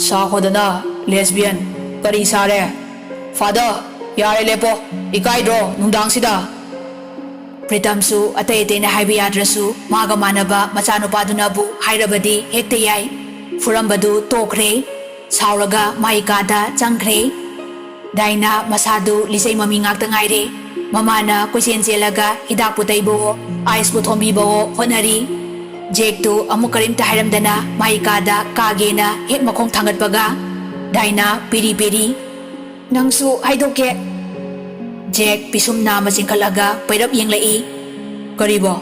"ꯁꯥꯎꯈꯣꯗꯅ, ꯂꯦꯁꯕꯤꯌꯟ, ꯀꯔꯤ ꯁꯥꯔꯦ? ꯐꯥꯗꯔ, ꯌꯥꯔꯦ ꯂꯦꯞꯄꯣ, ꯏꯀꯥꯏꯗ꯭ꯔꯣ ꯅꯨꯡꯗꯥꯡꯁꯤꯗ?" ꯄ꯭ꯔꯤꯇꯝꯁꯨ ꯑꯇꯩ ꯑꯇꯩꯅ ꯍꯥꯏꯕ ꯌꯥꯗ꯭ꯔꯁꯨ ꯃꯥꯒ ꯃꯥꯟꯅꯕ ꯃꯆꯥꯅꯨꯄꯥꯗꯨꯅꯕꯨ ꯍꯥꯏꯔꯕꯗꯤ ꯍꯦꯛꯇ ꯌꯥꯏ꯫ ꯐꯨꯔꯝꯕꯗꯨ ꯇꯣꯛꯈ꯭ꯔꯦ꯫ ꯁꯥꯎꯔꯒ ꯃꯥꯏ ꯀꯥꯗ ꯆꯪꯈ꯭ꯔꯦ꯫ ꯗꯥꯏꯅꯥ ꯃꯁꯥꯗꯨ ꯂꯤꯆꯩ ꯃꯃꯤ ꯉꯥꯛꯇ ꯉꯥꯏꯔꯦ꯫ ꯃꯃꯥꯅ ꯀꯣꯏꯆꯦꯟ ꯆꯦꯜꯂꯒ ꯍꯤꯗꯥꯛꯄꯨ ꯇꯩꯕꯋꯣ, ꯑꯥꯏꯁꯄꯨ ꯊꯣꯝꯕꯤꯕꯋꯣ ꯍꯣꯠꯅꯔꯤ꯫ ꯖꯦꯛꯇꯨ ꯑꯃꯨꯛ ꯀꯔꯤꯝꯇ ꯍꯥꯏꯔꯝꯗꯅ ꯃꯥꯏ ꯀꯥꯗ ꯀꯥꯒꯦꯅ ꯍꯦꯛ ꯃꯈꯣꯡ ꯊꯥꯡꯒꯠꯄꯒ ꯗꯥꯏꯅꯥ ꯄꯤꯔꯤ ꯄꯤꯔꯤ꯫ "ꯅꯪꯁꯨ ꯍꯥꯏꯗꯣꯛꯀꯦ?" ꯖꯦꯛ ꯄꯤꯁꯨꯝ ꯅꯥꯝꯃ ꯆꯤꯡꯈꯠꯂꯒ ꯄꯩꯔꯞ ꯌꯦꯡꯂꯛꯏ꯫ "ꯀꯔꯤꯕꯣ?"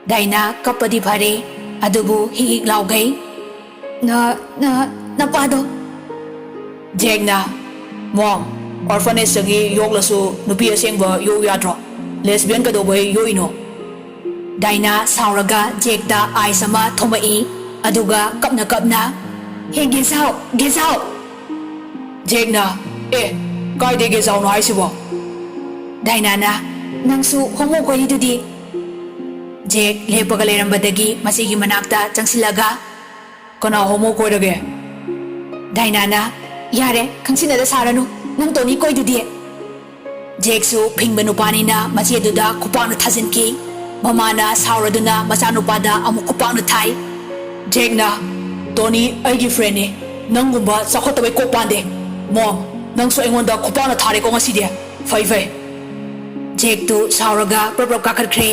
ꯗꯥꯏꯅꯥ ꯀꯞꯄꯗꯤ ꯐꯔꯦ, ꯑꯗꯨꯕꯨ ꯍꯤꯛ ꯍꯤꯛ ꯂꯥꯎꯈꯩ꯫ "ꯅ, ꯅ, ꯅꯄꯥꯗꯣ?" ꯖꯦꯛꯅ, "ꯃꯣꯝ, orphanageꯇꯒꯤ ꯌꯣꯛꯂꯁꯨ ꯅꯨꯄꯤ ꯑꯁꯦꯡꯕ ꯌꯣꯛ ꯌꯥꯗ꯭ꯔꯣ? ꯂꯦꯁꯕꯤꯌꯟ ꯀꯩꯗꯧꯕꯩ ꯌꯣꯛꯏꯅꯣ?" ꯗꯥꯏꯅꯥ ꯁꯥꯎꯔꯒ ꯖꯦꯛꯇ ꯑꯥꯏꯁ ꯑꯃ ꯊꯣꯝꯃꯛꯏ, ꯑꯗꯨꯒ ꯀꯞꯅ ꯀꯞꯅ, "ꯍꯦ ꯒꯦꯖꯥꯎ, ꯒꯦꯖꯥꯎ!" ꯖꯦꯛꯅ, "ꯑꯦ, ꯀꯥꯏꯗꯩ ꯒꯦꯖꯥꯎꯅꯣ ꯍꯥꯏꯁꯤꯕꯣ?" ꯗꯥꯏꯅꯥꯅ, "ꯅꯪꯁꯨ ꯍꯣꯃꯣ ꯀꯣꯏꯔꯤꯗꯨꯗꯤ?" ꯖꯦꯛ ꯂꯦꯞꯄꯒ ꯂꯩꯔꯝꯕꯗꯒꯤ ꯃꯆꯦꯒꯤ ꯃꯅꯥꯛꯇ ꯆꯪꯁꯤꯜꯂꯒ, "ꯀꯅꯥ ꯍꯣꯃꯣ ꯀꯣꯏꯔꯒꯦ?" ꯗꯥꯏꯅꯥꯅ, "ꯌꯥꯔꯦ, ꯈꯪꯁꯤꯟꯅꯗ ꯁꯥꯔꯅꯨ, ꯅꯪ ꯇꯣꯅꯤ ꯀꯣꯏꯗꯨꯗꯤ?" ꯖꯦꯛꯁꯨ ꯐꯤꯡꯕ ꯅꯨꯄꯥꯅꯤꯅ ꯃꯆꯦꯗꯨꯗ ꯈꯨꯄꯥꯛꯅ ꯊꯥꯖꯤꯟꯈꯤ꯫ ꯃꯃꯥꯅ ꯁꯥꯎꯔꯗꯨꯅ ꯃꯆꯥꯅꯨꯄꯥꯗ ꯑꯃꯨꯛ ꯈꯨꯄꯥꯛꯅ ꯊꯥꯏ꯫ ꯖꯦꯛꯅ, "ꯇꯣꯅꯤ ꯑꯩꯒꯤ friendꯅꯤ, ꯅꯪꯒꯨꯝꯕ ꯆꯥꯎꯈꯠꯇꯕꯩ ꯀꯣꯛ ꯄꯥꯟꯗꯦ꯫ ꯃꯣꯝ, ꯅꯪꯁꯨ ꯑꯩꯉꯣꯟꯗ ꯈꯨꯄꯥꯛꯅ ꯊꯥꯔꯦꯀꯣ ꯉꯁꯤꯗꯤ꯫ ꯐꯩ, ꯐꯩ꯫" ꯖꯦꯛꯇꯨ ꯁꯥꯎꯔꯒ ꯄ꯭ꯔꯞ ꯄ꯭ꯔꯞ ꯀꯥꯈꯠꯈ꯭ꯔꯦ꯫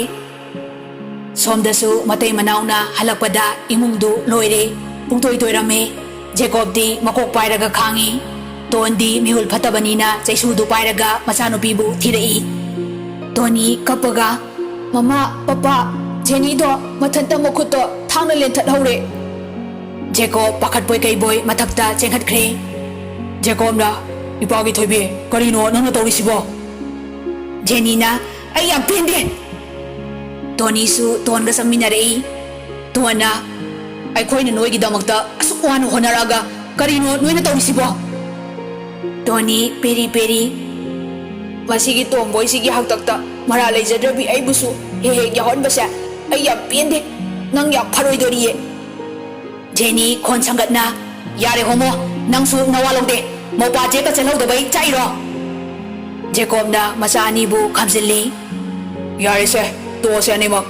ꯁꯣꯝꯗꯁꯨ ꯃꯇꯩ ꯃꯅꯥꯎꯅ ꯍꯜꯂꯛꯄꯗ ꯏꯃꯨꯡꯗꯨ ꯂꯣꯏꯔꯦ, ꯄꯨꯡꯇꯣꯏ ꯇꯣꯏꯔꯝꯃꯦ꯫ ꯖꯦꯀꯣꯕꯇꯤ ꯃꯀꯣꯛ ꯄꯥꯏꯔꯒ ꯈꯥꯡꯉꯤ꯫ ꯇꯣꯟꯗꯤ ꯃꯤꯍꯨꯜ ꯐꯠꯇꯕꯅꯤꯅ ꯆꯩꯁꯨꯗꯨ ꯄꯥꯏꯔꯒ ꯃꯆꯥꯅꯨꯄꯤꯕꯨ ꯊꯤꯔꯛꯏ꯫ ꯇꯣꯅꯤ ꯀꯞꯄꯒ, "ꯃꯃꯥ, ꯄꯄꯥ, ꯖꯦꯅꯤꯗꯣ ꯃꯊꯟꯇ ꯃꯈꯨꯠꯇꯣ ꯊꯥꯡꯅ ꯂꯦꯟꯊꯠꯍꯧꯔꯦ꯫" ꯖꯦꯀꯣꯕ ꯄꯥꯈꯠꯄꯣꯏ ꯀꯩꯕꯣꯏ ꯃꯊꯛꯇ ꯆꯦꯟꯈꯠꯈ꯭ꯔꯦ꯫ ꯖꯦꯀꯣꯕꯅ, "ꯏꯄꯥꯒꯤ ꯊꯣꯏꯕꯤ, ꯀꯔꯤꯅꯣ ꯅꯪꯅ ꯇꯧꯔꯤꯁꯤꯕꯣ?" ꯖꯦꯅꯤꯅ, "ꯑꯩ ꯌꯥꯝ ꯄꯦꯟꯗꯦ!" ꯇꯣꯅꯤꯁꯨ ꯇꯣꯟꯒ ꯆꯪꯃꯤꯟꯅꯔꯛꯏ꯫ ꯇꯣꯟꯅ, "ꯑꯩꯈꯣꯏꯅ ꯅꯣꯏꯒꯤꯗꯃꯛꯇ ꯑꯁꯨꯛ ꯋꯥꯅ ꯍꯣꯠꯅꯔꯛꯑꯒ ꯀꯔꯤꯅꯣ ꯅꯣꯏꯅ ꯇꯧꯔꯤꯁꯤꯕꯣ?" ꯇꯣꯅꯤ, ꯄꯦꯔꯤ ꯄꯦꯔꯤ, "ꯃꯁꯤꯒꯤ ꯇꯣꯝꯕꯣꯏꯁꯤꯒꯤ ꯍꯥꯛꯇꯛꯇ ꯃꯔꯥꯜ ꯂꯩꯖꯗ꯭ꯔꯕꯤ ꯑꯩꯕꯨꯁꯨ ꯍꯦꯛ ꯍꯦꯛ ꯌꯥꯎꯍꯟꯕꯁꯦ ꯑꯩ ꯌꯥꯝ ꯄꯦꯟꯗꯦ꯫ ꯅꯪ ꯌꯥꯝ ꯐꯔꯣꯏꯗꯣꯔꯤꯌꯦ꯫" ꯖꯦꯅꯤ, ꯈꯣꯟ ꯁꯪꯒꯠꯅ, "ꯌꯥꯔꯦ ꯍꯣꯃꯣ, ꯅꯪꯁꯨ ꯅꯋꯥ ꯂꯧꯗꯦ꯫ ꯃꯧꯄꯥ ꯆꯦꯛꯀ ꯆꯦꯜꯍꯧꯗꯕꯩ ꯆꯥꯛꯏꯔꯣ?" ꯖꯦꯀꯣꯕꯅ ꯃꯆꯥ ꯑꯅꯤꯕꯨ ꯈꯥꯝꯖꯤꯜꯂꯤ꯫ "ꯌꯥꯔꯦꯁꯦ, ꯇꯣꯛꯑꯁꯦ ꯑꯅꯤꯃꯛ꯫